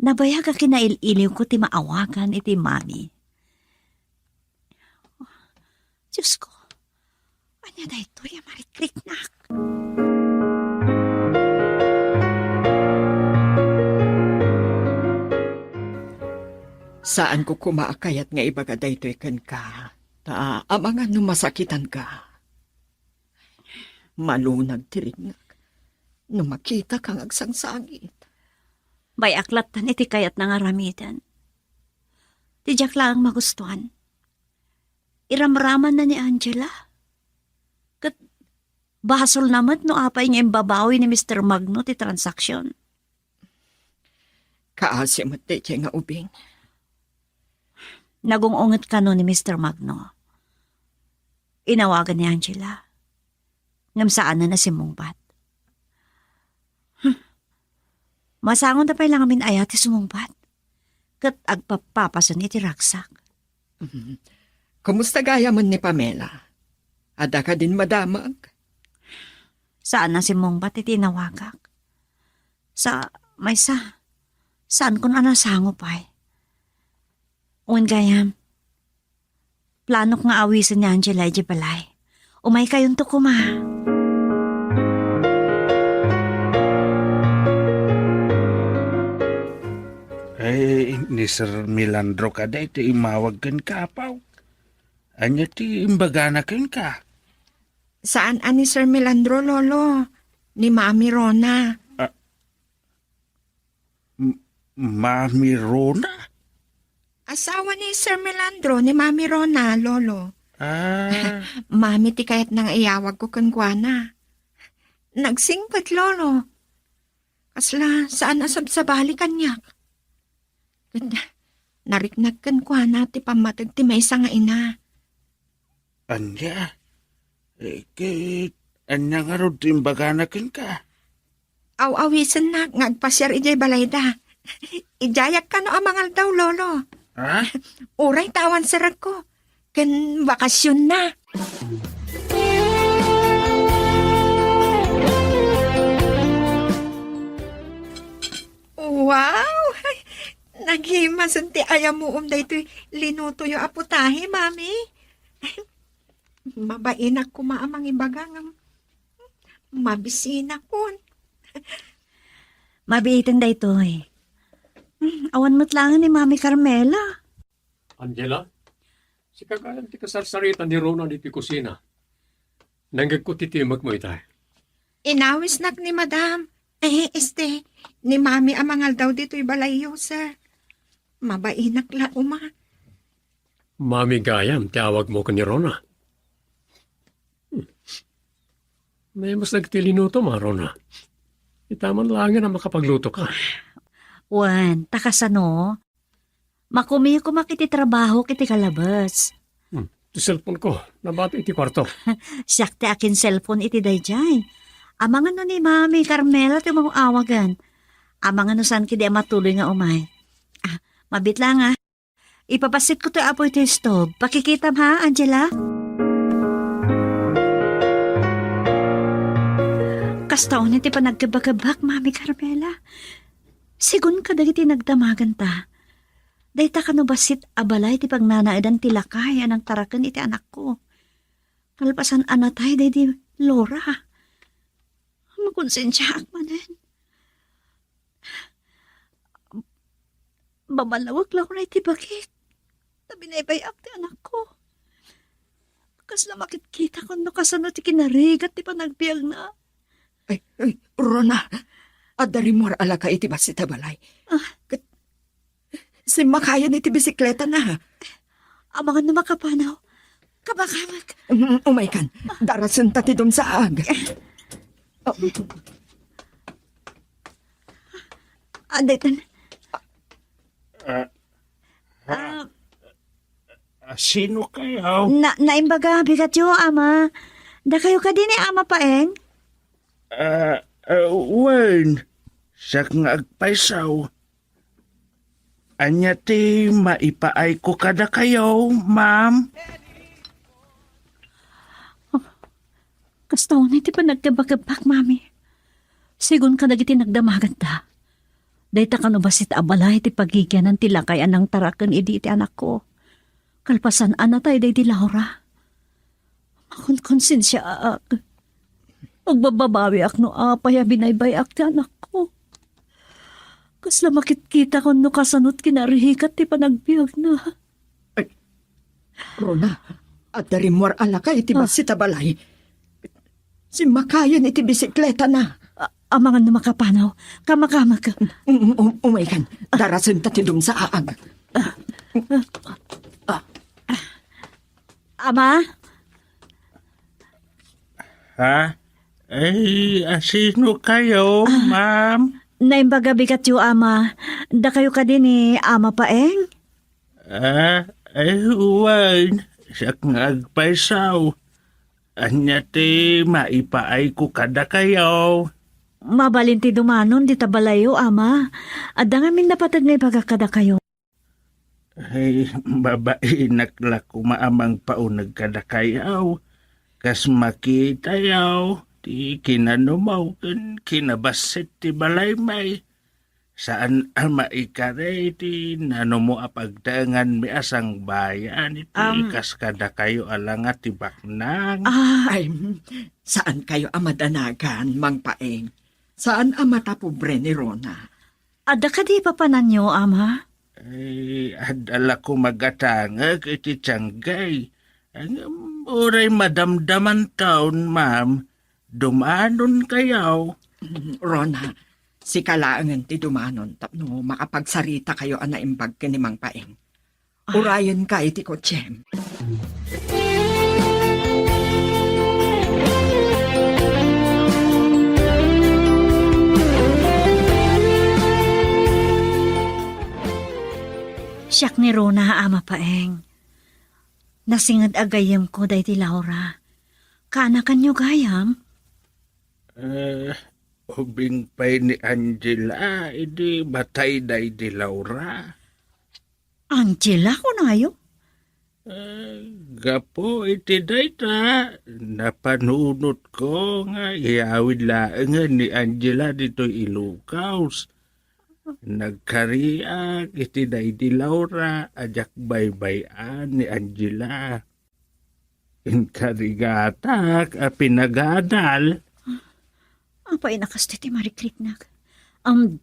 Nabayag a kinail-iliwko ti maawagan iti mami. Diosko, ania daytoy a marikriknak? Saanko koma a kayat nga ibaga daytoy kenka, ta amangan no masakitanka. Malunag ti riknak no makitaka nga agsangsangit. Bay-ak lattan iti kayatna nga aramiden. Ti diak laeng magustuan, iramramanna ni Angela. Ket basolna met no apay nga imbabawi ni Mister Magno ti transaksyon. Kaasi met daytoy nga ubing. Nagung-unget kano ni Mister Magno. Inawagan ni Angela. Ngem saanen a simmungbat. Hmm. Masangon ta pay la ngamin aya ti sumungbat. Ket agpappapasen iti ragsak. Mhm. Kumusta gayamen ni Pamela? Adda kadin madamag? Saan a simmungbat iti inawagak. Sa, maysa, saankon a nasango pay. Wen gayam, planok nga awisen ni Angela idiay balay. Umaykayonto koma. Ay, ni Sir Melandro kadi ti imawag kenka, apo. Ania ti imbagana kenka? Saan a ni Sir Melandro, Lolo. Ni Mami Rona. Ah, M-, Mami Rona? Asawa ni Sir Melandro ni Mami Rona, Lolo. Ah. Mami ti kayatna nga iyawagko kenkuana. Nagsingpet, Lolo. Kasla saan a sabsabali kaniak. Ket nariknak kenkuana ti pammateg ti maysa nga ina. Ania? Eh, ket ania ngarud ti imbagana kenka? Aw-awisennak nga agpasiar idiay balayda. Idiayak kano a mangaldaw, Lolo. Ha? Uray ta awan serekko. Ken bakasionna. Wow! Nagimasen ti ayamuom daytoy linutoyo a putahe, Mami. Mabainak koma a mangibaga ngem mabisinakon. Mabiiten daytoy. Hmm, awan met laengen ni Mami Carmela. Angela, sika gayam ti kasarsarita ni Rona ditoy kusina. Nangngegko ti timekmo itay. Inawisnak ni Madam. Eh, este, ni Mami a mangaldaw ditoy balayyo, sir. Mabainak la, uma. Mami gayam ti awagmo ken ni Rona. Hmm. Naimos dagiti linutom, a, Rona. Ita man laengen a makapaglutoka. Wen, ta kasano? Makumikom iti trabahok iti kalabes. Hmm. Ti cellphone ko, nabati iti kuarto. Siak ti akin-cellphone iti daydiay. Amangan no ni Mami Carmela ti umaw-awagen. Amangan no saan ketdi a matuloy nga umay. Ah, mabiit laeng, a. Ipabassit ko ti apoy ti stove. Pakikitam, ha, Angela? Kasta unay ti panagkebbakebak, Mami Carmela. Sigun kadagiti nagdamaganta. Dayta kano bassit a balay ti pagnanaedan ti lakay a nangtaraken iti anakko. Kalpasan a natay daydi Laura. Makonsensiaak manen. Babalawek la unay ti bagik. Ta binaybay-ak ti anakko. Kasla makitkitak no kasano ti kinarigat ti panagbiagna. Ay, ay, Rona, adda rimmuar a laka iti bassit a balay. Ah. Ket simmakayan iti bisikletana. Amangan no makapanaw. Kamakamak. Mm, umaykan. Darasenta ti dumsaag. Oh. Adaytan. Ah, ah, ah, sino kayo? Na, naimbaga, bigatyo, ama. Dakayo kadi ni Ama Paeng? Ah, ah, wen, siak nga agpayso. Ania ti maipaayko kadakayo, ma'am? Kasta unay ti panagkebbakebak, mami. Sigun kadagiti nagdamaganta. Dayta kano bassit a balay ti pagigianan ti lakay a nangtaraken idi iti anakko. Kalpasan a natay daydi Laura. Makonkonsensiaak. Agbababawiak no apay a binaybay-ak ti anakko. Kasla makitkitak no kasano ti kinarigat ti panagbiagna. Ay, Rona, adda rimmuar a laka iti Ah. bassit a balay. Simmakayan iti bisikletana. A-, amangan no makapanaw. Kamakamak. Um, um, um, umaykan. Darasenta ti dumsaag. Ama? Ha? Ay, asino kayo, Ah. ma'am? Naimbaga bigatyo, ama. Dakayo kadi ni Ama Paeng? Ah, ay, wen. Siak nga agpayso. Ania ti maipaayko kadakayo? Mabalin ti dumanon dita balayyo, ama. Adda ngamin napateg nga ibagak kadakayo. Ay, babainak la koma a mangpauneg kadakayo. Kas makitayo, ti kinanumo ken kinabassit ti balaymi. Saan a maikari ti nanumo a pagtaenganmi a sangbayan iti Am. kas kadakayo a langa ti baknang. Ah. Ay, saan kayo a madanagan, Mang Paeng? Saan a matapobre ni Rona? Adda kadi papananyo, ama? Ay, adda la koma gatangek iti tianggay. Ngem uray madamdamanton, ma'am, dumanon kayo. Mm, Rona, sika laengen ti dumanon tapno makapagsarita kayo a naimbag ken ni Mang Paeng. Ah. Urayenka iti kotsem. Siak ni Rona, Ama Paeng. Nasinged a gayyemko daydi Laura. Kaanakanyo gayam? Eh, ubing pay ni Angela, idi matay daydi Laura. Angela, kunayo? Eh, gapu iti dayta, napanunotko nga iyawid laengen ni Angela ditoy Ilocos. Nagkariak iti daydi Laura a diak baybay-an ni Angela. Inkarigatak a pinagadal. Apay a kasta ti marikriknak? Am,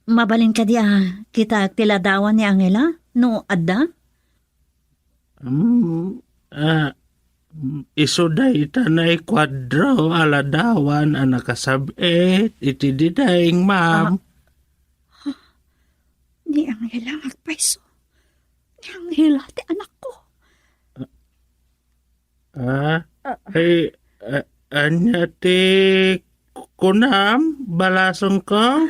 mabalin kadi a kitaek ti ladawan ni Angela no adda? Mm, ah, isu dayta naikuadro a ladawan a nakasab-it iti diding, ma'am. Ah. Ni Angela nga agpayso. Ni Angela ti anakko. Ah? Ah. Ay, ah, ania ti kunam, balasengko?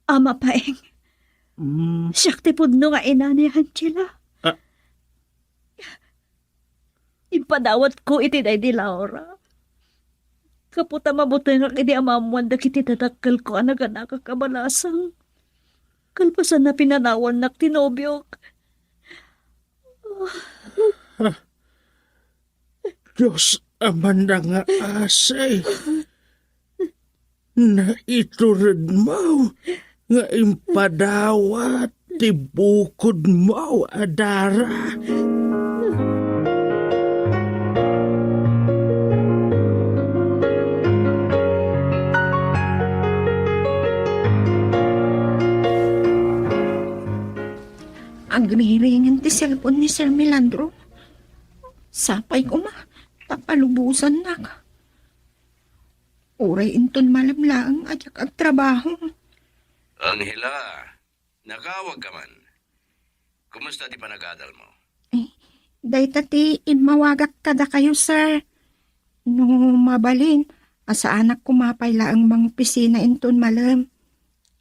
Ama Paeng. Mm. Siak ti pudno nga ina ni Angela. Ah. Impadawatko iti daydi Laura. Gapu ta mabutengak idi ammoan dagiti dadakkelko a naganakak a balasang. Kalpasan a pinanawannak ti nobiok. Dios a manangngaasi. Naituredmo nga impadawat ti bukodmo a dara. Agriringen ti cellphone ni Sir Melandro. Sapay koma, ta palubosannak. Uray inton malem laeng a diak agtrabaho. Angela, nakawag ka man. Kumusta ti panagadal mo? Eh, dayta ti immawagak kadakayo, sir. No mabalin, a saanak koma pay laeng mangopisina inton malem.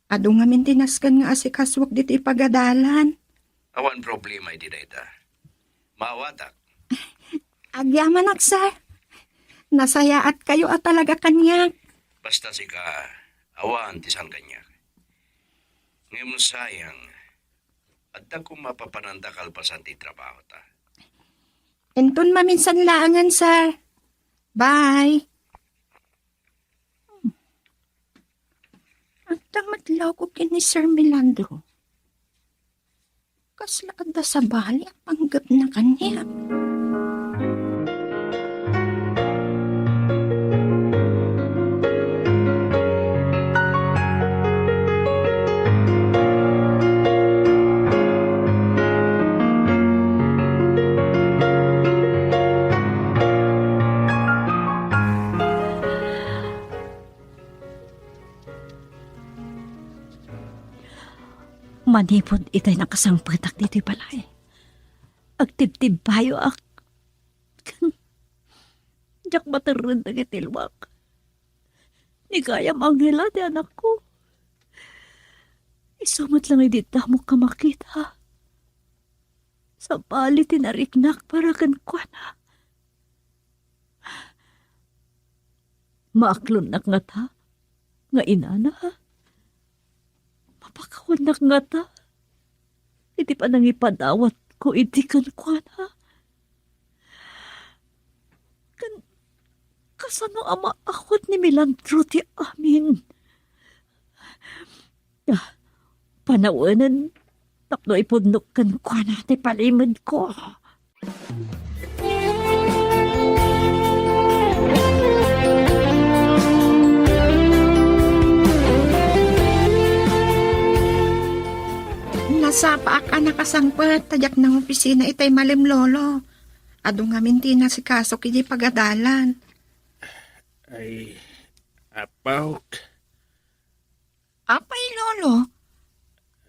Adu ngamin ti nasken nga asikasuak ditoy pagadalan. Awan problema iti dayta. Maawatak. Agyamanak, sir. Nasayaatkayo a talaga kaniak. Basta sika, awan ti saan kaniak. Ngem sayang, adda koma papananta kalpasan ti trabahota. Inton maminsan laengen, sir. Bye. Adda met law ko ken ni Sir Melandro. Kasla adda sabali a panggepna kaniak. Manipud itay nakasangpetak ditoy balay, agtibtibbayoak. Diak materreng dagiti luak. Ni gayam, Angela, ti anakko. Isu met laeng idi damok a makita. Sabali ti nariknak para kenkuana. Maaklonnak ngata nga inana? Mapakawannak ngata iti panangipadawatko idi kenkuana? Ken kasano a maawat ni Melandro ti amin? Ah, panawenen tapno ipudnok kenkuana ti palimedko. Nasapaak a nakasangpet ta diak nangopisina itay malem, Lolo. Adu ngamin ti inasikaso idiay pagadalan. Ay, apawk. Apay, Lolo?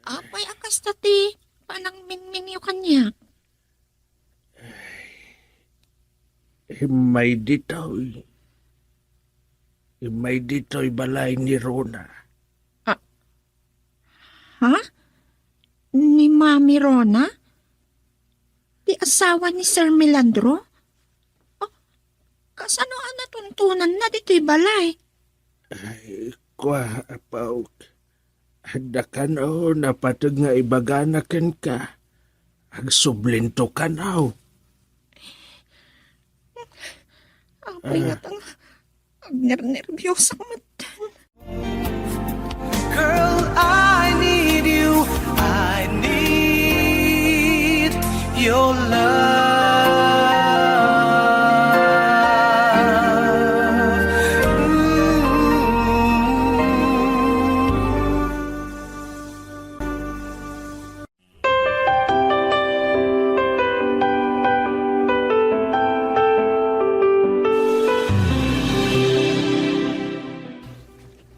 Apay a kasta ti panangmingmingyo kaniak? Immay ditoy. Immay ditoy balay ni Rona. Ah, ha? Ni Mami Rona? Ti asawa ni Sir Melandro? Ah, kasano a natuntonanna ditoy balay? Ay, kua, apawk. Adda kano napateg nga ibagana kenka. Agsublinto kano. Apay, ah, nga tang agnernerbiosak met. Girl, I need you. I need your love. Mm.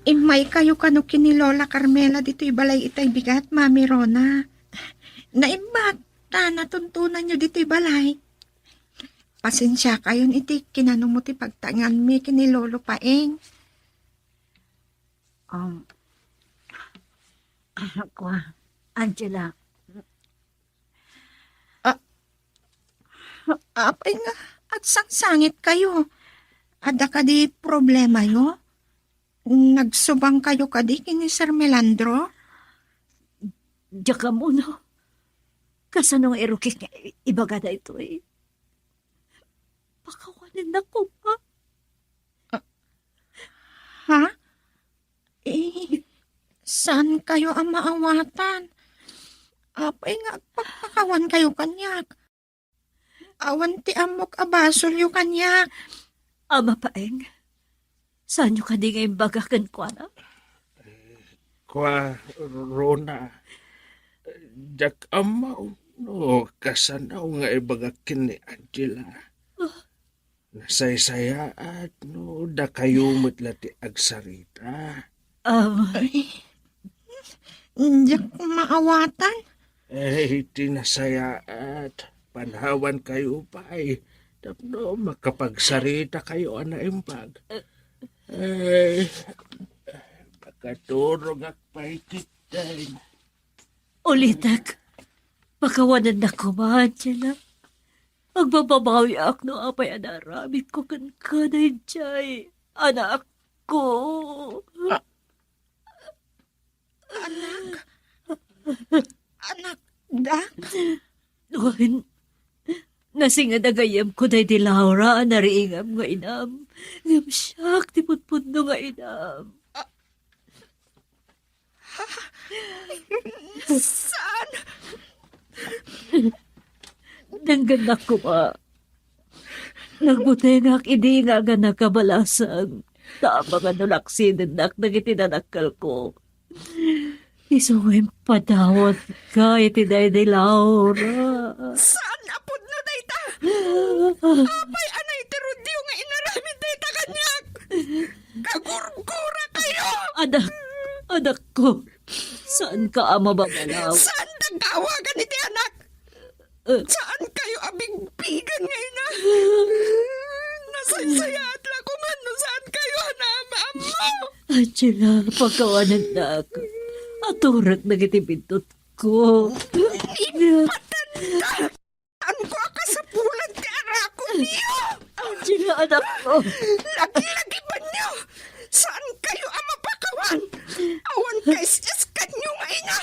Immaykayo kano ken ni Lola Carmela ditoy balay itay bigat, Mami Rona. Naimbag ta natuntonanyo ditoy balay. Pasensiakayon iti kinanamo ti pagtaenganmi ken ni Lolo Paeng. Um, kua, Angela. Ah, apay nga agsangsangitkayo? Adda kadi problemayo? Nagsubangkayo kadi ken ni Sir Melandro? Diak ammo no kasano nga irukik nga i-, ibaga daytoy. Pakawanennak koma. Ah, ha? Eh, saankayo a maawatan? Apay nga agpakpakawankayo kaniak? Awan ti ammok a basolyo kaniak. Ama Paeng, saanyo kadi nga imbaga kenkuana? Kua, Rona, Diak ammo no kasano nga ibagak ken ni Angela. Nasaysayaat no dakayo met la ti agsarita. Am, Ay, diak maawatan. Eh, ti nasayaat, panawankayo pay tapno makapagsarita kayo a naimbag. Eh, makaturogak pay ketdin. Ulitek, pakawanennak koma, Angela. Agbababawiak no apay a naaramidko kenka daydiay anakko. A-, anak? Anakda? Wen, nasinged a gayyemko daydi Laura a nariingam nga inam, ngem siak ti pudpudno nga inam. Saan? Denggennak koma. Nagbutengak idi nga agana kabalasang. Ta amangan no laksidennak dagiti nadakkelko. Isu nga impadawatka iti daydi Laura. Saan a pudno dayta? Apay a naiterudyo nga inaramid dayta kaniak? Kagurgurakayo! Anak, anakko, saanka a mababalaw. Saandak nga awagan iti anak? Eh. Saankayo a bigbigen nga ina? Nasaysayaat la koma no saankayo a naam-ammo. Angela, pakawanennak. Aturek dagiti bintutko. Ipatanda! Saanko a kasapulan ti arakonyo! Angela, anakko. Laglagibanyo! Saankayo a mapakawan! Awan kaisiskanyo nga ina!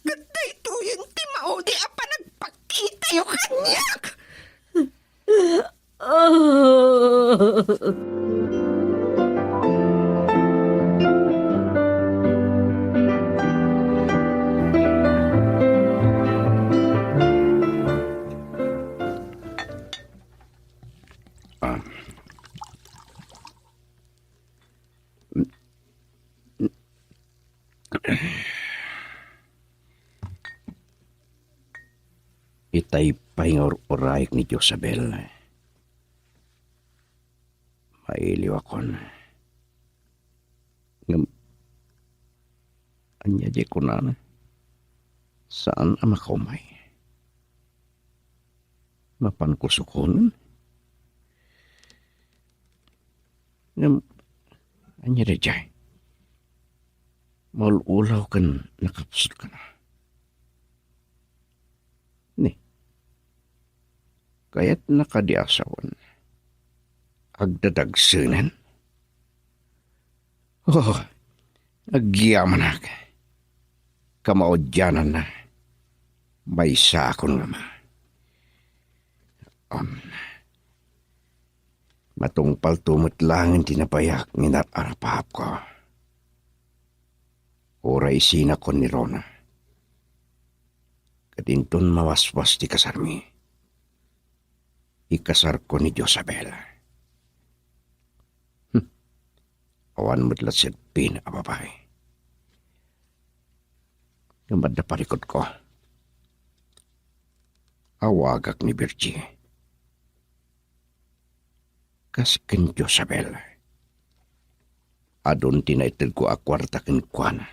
Ket daytoyen ti maudi a panagpakitayo kaniak! Ah. Itay pay nga ur-urayek ni Josabel. Mailiwakon. Ngem, ania diay kunana? Saan a makaumay. Mapanko sukonen? Ngem, ania daydiay? Maul-ulaw ken nakapsut kana. Ni, kayatna kadi a sawen? Agdadagsenen? Oh, agyamanak. Kamaudiananna, maysaakon nga ama. Um, matungpalto met laeng ti nabayak nga inar-arapahapko. Uray sinakon ni Rona. Ket inton mawaswas ti kasarmi, ikasarko ni Josabel. Hmm. Awan met la sedpin a babai. Ngem adda parikutko. Awagak ni Virgie. Kas ken Josabel, adun ti naitedko a kuarta kenkuana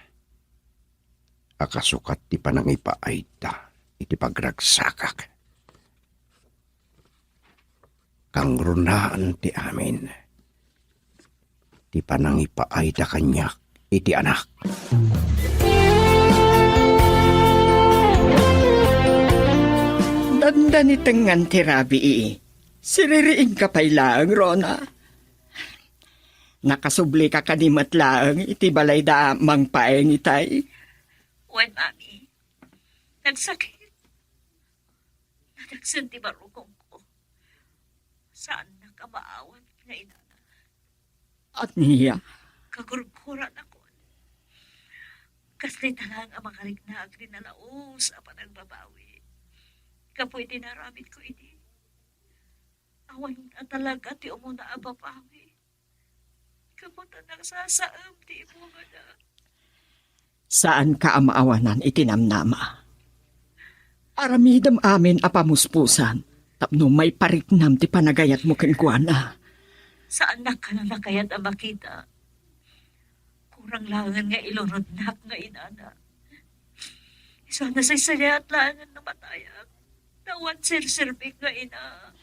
a kasukat ti panangipaayda iti pagragsakak. Kangrunaan ti amin ti panangipaayda kaniak iti anak. Dandani tengngan ti rabii. Siririingka pay laeng, Rona. Nakasublika kadi met laeng iti balayda a mangpaeng itay? Wen, Mami. Nagsakit. Nadagsen ti barukongko. Saannak a maawat nga inana. Ania? Kagurguranakon. Kas dayta laeng a makariknaak ti nalaus a panagbabawi. Gapu iti naaramidko idi, awan a talaga ti umuna a babawi. Gapu ta nasasaem ti ibungana. Saanka a maawanan iti namnama. Aramidem amin a pamuspusan tapno maipariknam ti panagayatmo kenkuana. Saannak kano a kayat a makita. Kurang laengen nga ilunodnak nga inana. Isu a nasaysayat laengen no matayak. Ta awan serserbik nga ina.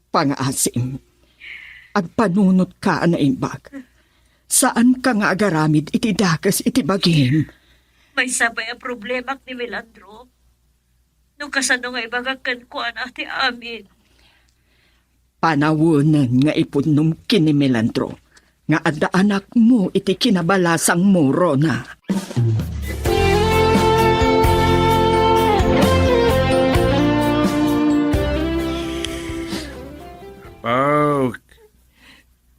Pangaasim, agpanunotka a naimbag. Saanka nga agaramid iti dakes iti bagim. Maysa pay a problemak ni Melandro. No kasano nga ibagak kenkuana ti amin. Panawenen nga ipudnom ken ni Melandro nga adda anakmo iti kinabalasangmo, Rona. Apo,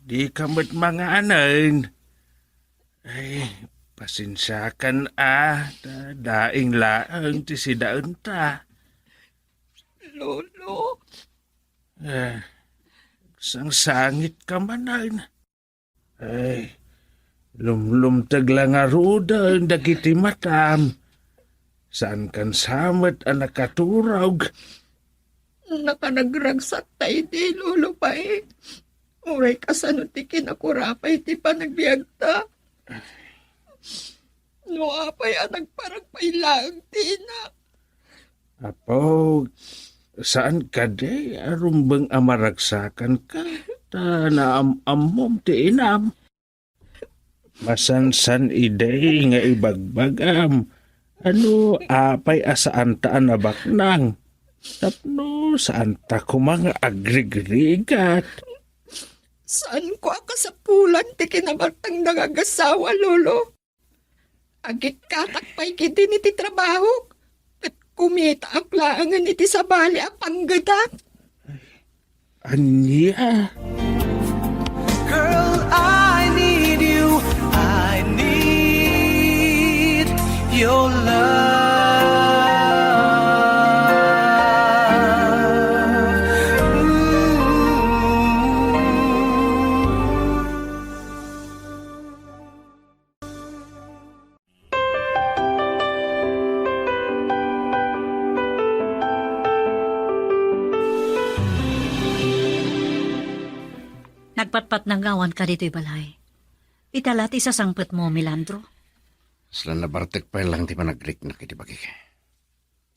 dika met manganen. Ay, pasensiakan a, ta daing laeng ti sidaenta. Lolo? Eh, sangsangitka manen. Ay, lumlumteg la ngaruden dagiti matam. Saankan sa met a nakaturog. Nakanagragsakta idi, Lolo Paeng. Uray kasano ti kinakurapay ti panagbiagta. No apay a nagparang pay laeng ti inak. Apo, saan kadi a rumbeng a maragsakanka, ta naam-ammom ti inam? Masansan idi nga ibagbagam, ano apay a saanta a nabaknang, tapno saanta koma nga agrigrigat. Saanko a kasapulan ti kinabatang nangagassawa, Lolo. Agikkatak pay ketdin iti trabahok, ket kumitaak laengen iti sabali a panggedak. Ania? Girl, I need you. I need your love. Ooh. Nagpatpatnangawanka ditoy balay. Ita la ti sasangpetmo, Melandro. Saan a nabartek pay lang ti panagriknak iti bagik.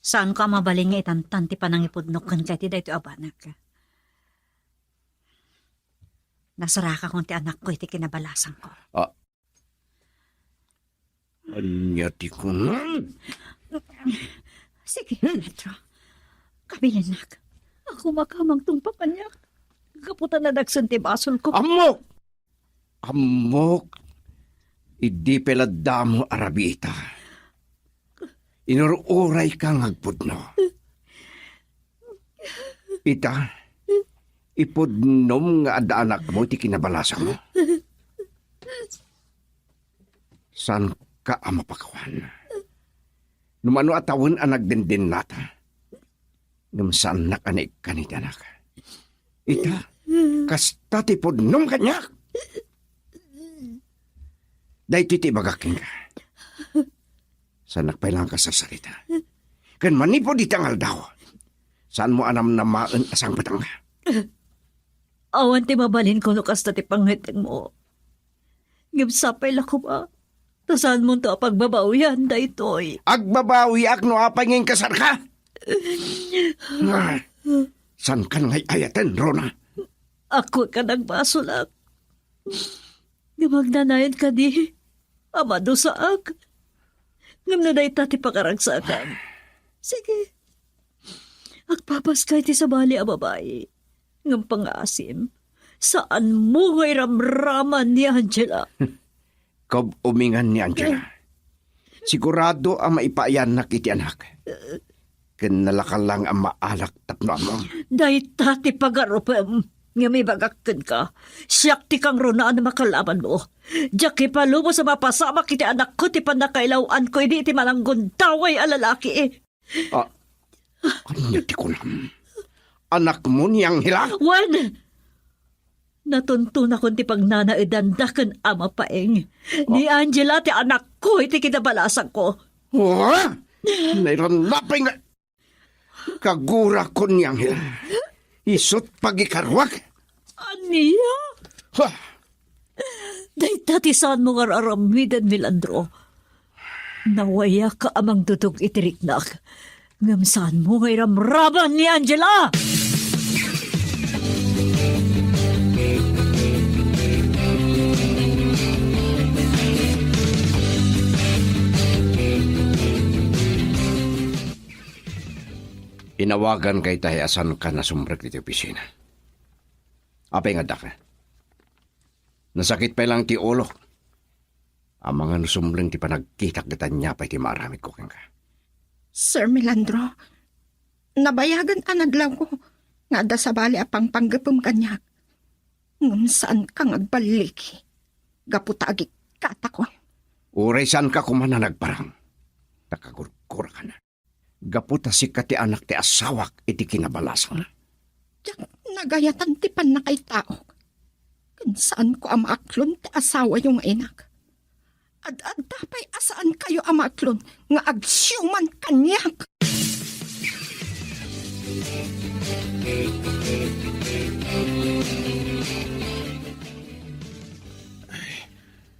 Saanko a mabalin nga itantan ti panangipudnok kenka iti daytoy a banag. Nasarakakon ti anakko iti kinabalasangko. Ah, Ania ti kunam? Sige, Pedro. Kabilinnak. Ako makamangtong papaniak. Gapu ta nadagsen ti basolko. Ammok! Ammok! Idi pay la damo a rabiita. Inur-urayka nga agpudno. Ita, ipudnom nga adda anakmo ti kinabalasangmo. Saanka a mapakawan. No mano a tawen a nagdendennata, ngem saannak a naikkan iti anak. Ita, kasta ti pudnom kaniak. Daytoy ti ibagak kenka. Saannak pay lang a kasarsarita. Ken manipud ita nga aldaw, saanmo a namnamaen a sangpetangka. Awan ti mabalinko no kasta ti pangngetengmo. Ngem sapay la koma, ta saanmonto a pagbabawian daytoy. Agbabawiak no apay nga inkasarka. Ah, saankan nga ay-ayaten, Rona? Akwek a nagbasolak. Ngem agnanayon kadi a madusaak. Ngem no dayta ti pakaragsakan, sige, agpapaska iti sabali a babai. Ngem pangaasim, saanmo nga iramraman ni Angela. Kab-umingan ni Angela. Sigurado a maipaayannak iti anak. Ken nalaka lang a maalak tapno ammom. Dayta ti pagarupem, ngem ibagak kenka, siak ti kangrunaan a makalabanmo. Diak ipalubos a mapasamak iti anakko ti pannakailaw-anko idi iti mananggundaway a lalaki. Ah, ania ti kunam? Anakmo ni Angela? Wen, natuntonakon ti pagnanaedanda ken Ama Paeng. Ni Angela ti anakko iti kinabalasangko. Oh? Nairan lapay nga Kagurakon ni Angel. Isut' pagikaruak. Ania? Ha! Dayta ti saanmo nga ar-aramiden, Milandro. Nawayak a mangdudog iti riknak. Ngem saanmo nga iramraman ni Angela! Inawaganka itay a saanka nasumrek iti opisina. Apay nga addaka? Nasakit pay lang ti ulok. Amangan no sumreng ti panagkitak ket ania pay ti maaramidko kenka. Sir Milandro, nabayagen a nadlawko nga adda sabali a pangpanggepem kaniak. Ngem saanka nga agballigi gapu ta agikkatakon. Uray saanka koma a nagparang, ta kagurgurakan. Gapu ta sika ti anak ti asawak iti kinabalasang. Diak nagayatan ti pannakaitaok. Ken saanko a maaklon ti asawayo nga inak. Ad-adda pay a saankayo a maaklon nga agsiuman kaniak.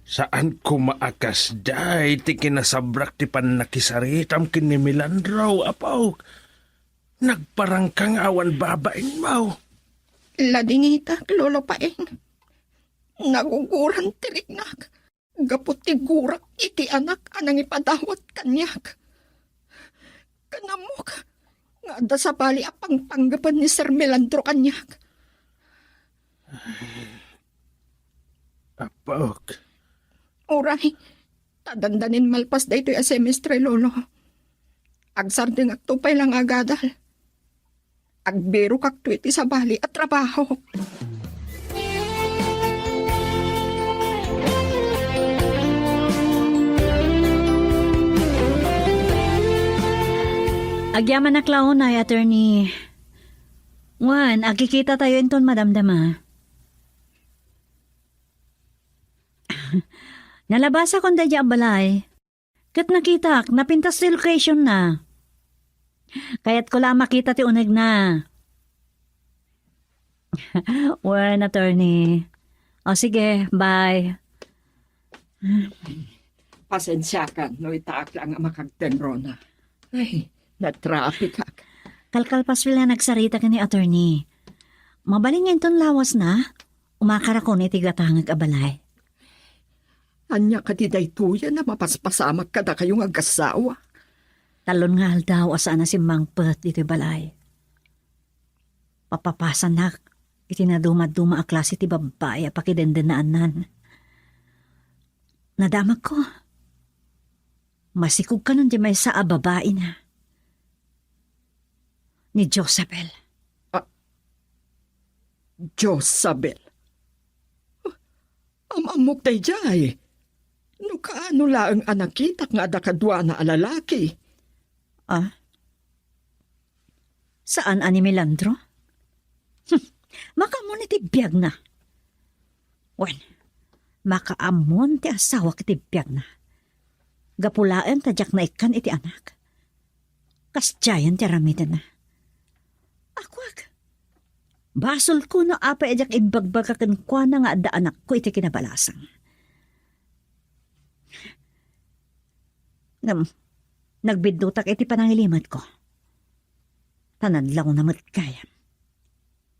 Saan koma a kasdiay ti kinasabrak ti pannakisaritam ken ni Milandro, apok. Nagparangka nga awan babainmo. Ladingitak, Lolo Paeng. Naguguran ti riknak gapu ti gurak iti anak a nangipadawat kaniak. Ken ammok nga adda sabali a pangpanggepen ni Sir Milandro kaniak. Apok. Uray, ta dandanin malpas daytoy a semestre, Lolo. Agsardengakto pay lang a gadal. Agbirokakto iti sabali a trabaho. Agyamanak la unay, attorney. Wen, agkikitatayo inton madamdama. Nalabasakon daydiay a balay. Ket nakitak, napintas ti location na. Kayatko la a makita ti unegna. Wen, attorney. O sige, bye. Pasensiakan no itaak lang a makagtenrona. Ay, natrapikak. Kalkalpasko la nagsarita ken ni attorney. Mabalin nga inton lawasna, umakarakon iti gatangek a balay. Ania kadi daytoyen a mapaspasamak kadakayo nga agassawa? Talon nga aldaw a saan a simmangpet ditoy balay. Papapasanak iti nadumaduma a klase ti babbai a pakidendenaanan. Nadamagko. Masikog kanon ti maysa a babaina. Ni Josabel. Ah, Josabel? Am-ammok daydiay. No kaano laeng a nakitak nga adda kaduana a lalaki. Ah? Saan a ni Milandro? Hmm, makaammoon iti biagna. Wen, makaammoon ti asawak iti biagna. Gapu laeng ta diak naikkan iti anak. Kasdiayen ti aramidenna. Akuak, basolko no apay a diak imbagbaga kenkuana nga adda anakko iti kinabalasang. Ngem, nagbiddutak iti panangilimetko. Ta nadlawna met gayam.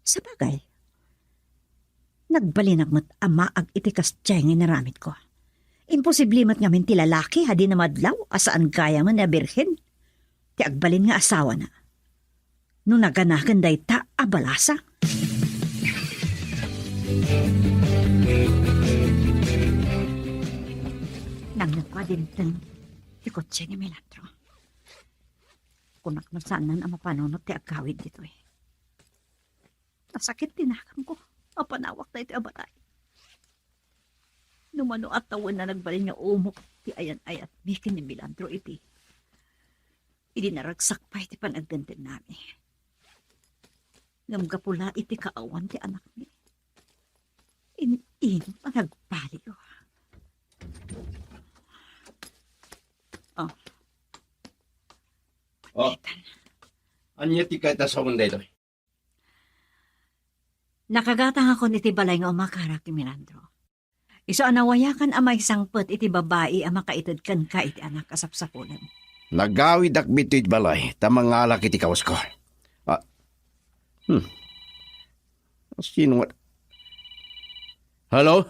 Sabagay, nagbalinak met a maag iti kasdiay nga inaramidko. Imposible met ngamin ti lalaki a dina madlaw a saan gayamen a birhen ti agbalin nga asawana no naganaken dayta a balasang. Nangngegko a dimteng ti kotse ni Milandro. Kunak no saanen a mapanunot ti agawid ditoy. Nasakit ti naganko a panawak daytoy a balay. No mano a tawen a nagbalin nga umok ti ayan-ayatmi ken ni Milandro iti idi naragsak pay ti panagdendennami. Ngem gapu la iti kaawan ti anakmi, in-inum a nagbaliw. Oh. Oh. Panitan. Ania ti kayat a sawen daytoy? Nakagatangakon iti balay nga umakara, Milandro. Isu a nawayakan a maisangpet iti babai a makaited kenka iti anak a sapsapulen. Nagawidak ditoy balay ta mangalak iti kawasko. Ah, hmm. Sino nga? Hello?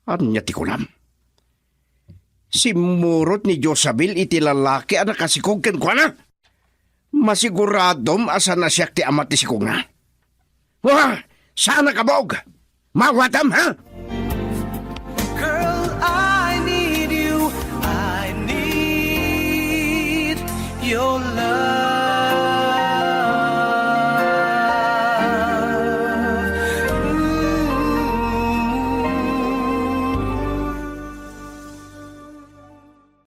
Ania ti kunam? Simmurot ni Josabel iti lalaki a nakasikog kenkuana? Masiguradom a saan a siak ti ama ti sikogna. Wa! Saan a kabog! Mawatam, ha? Girl, I need you. I need your love.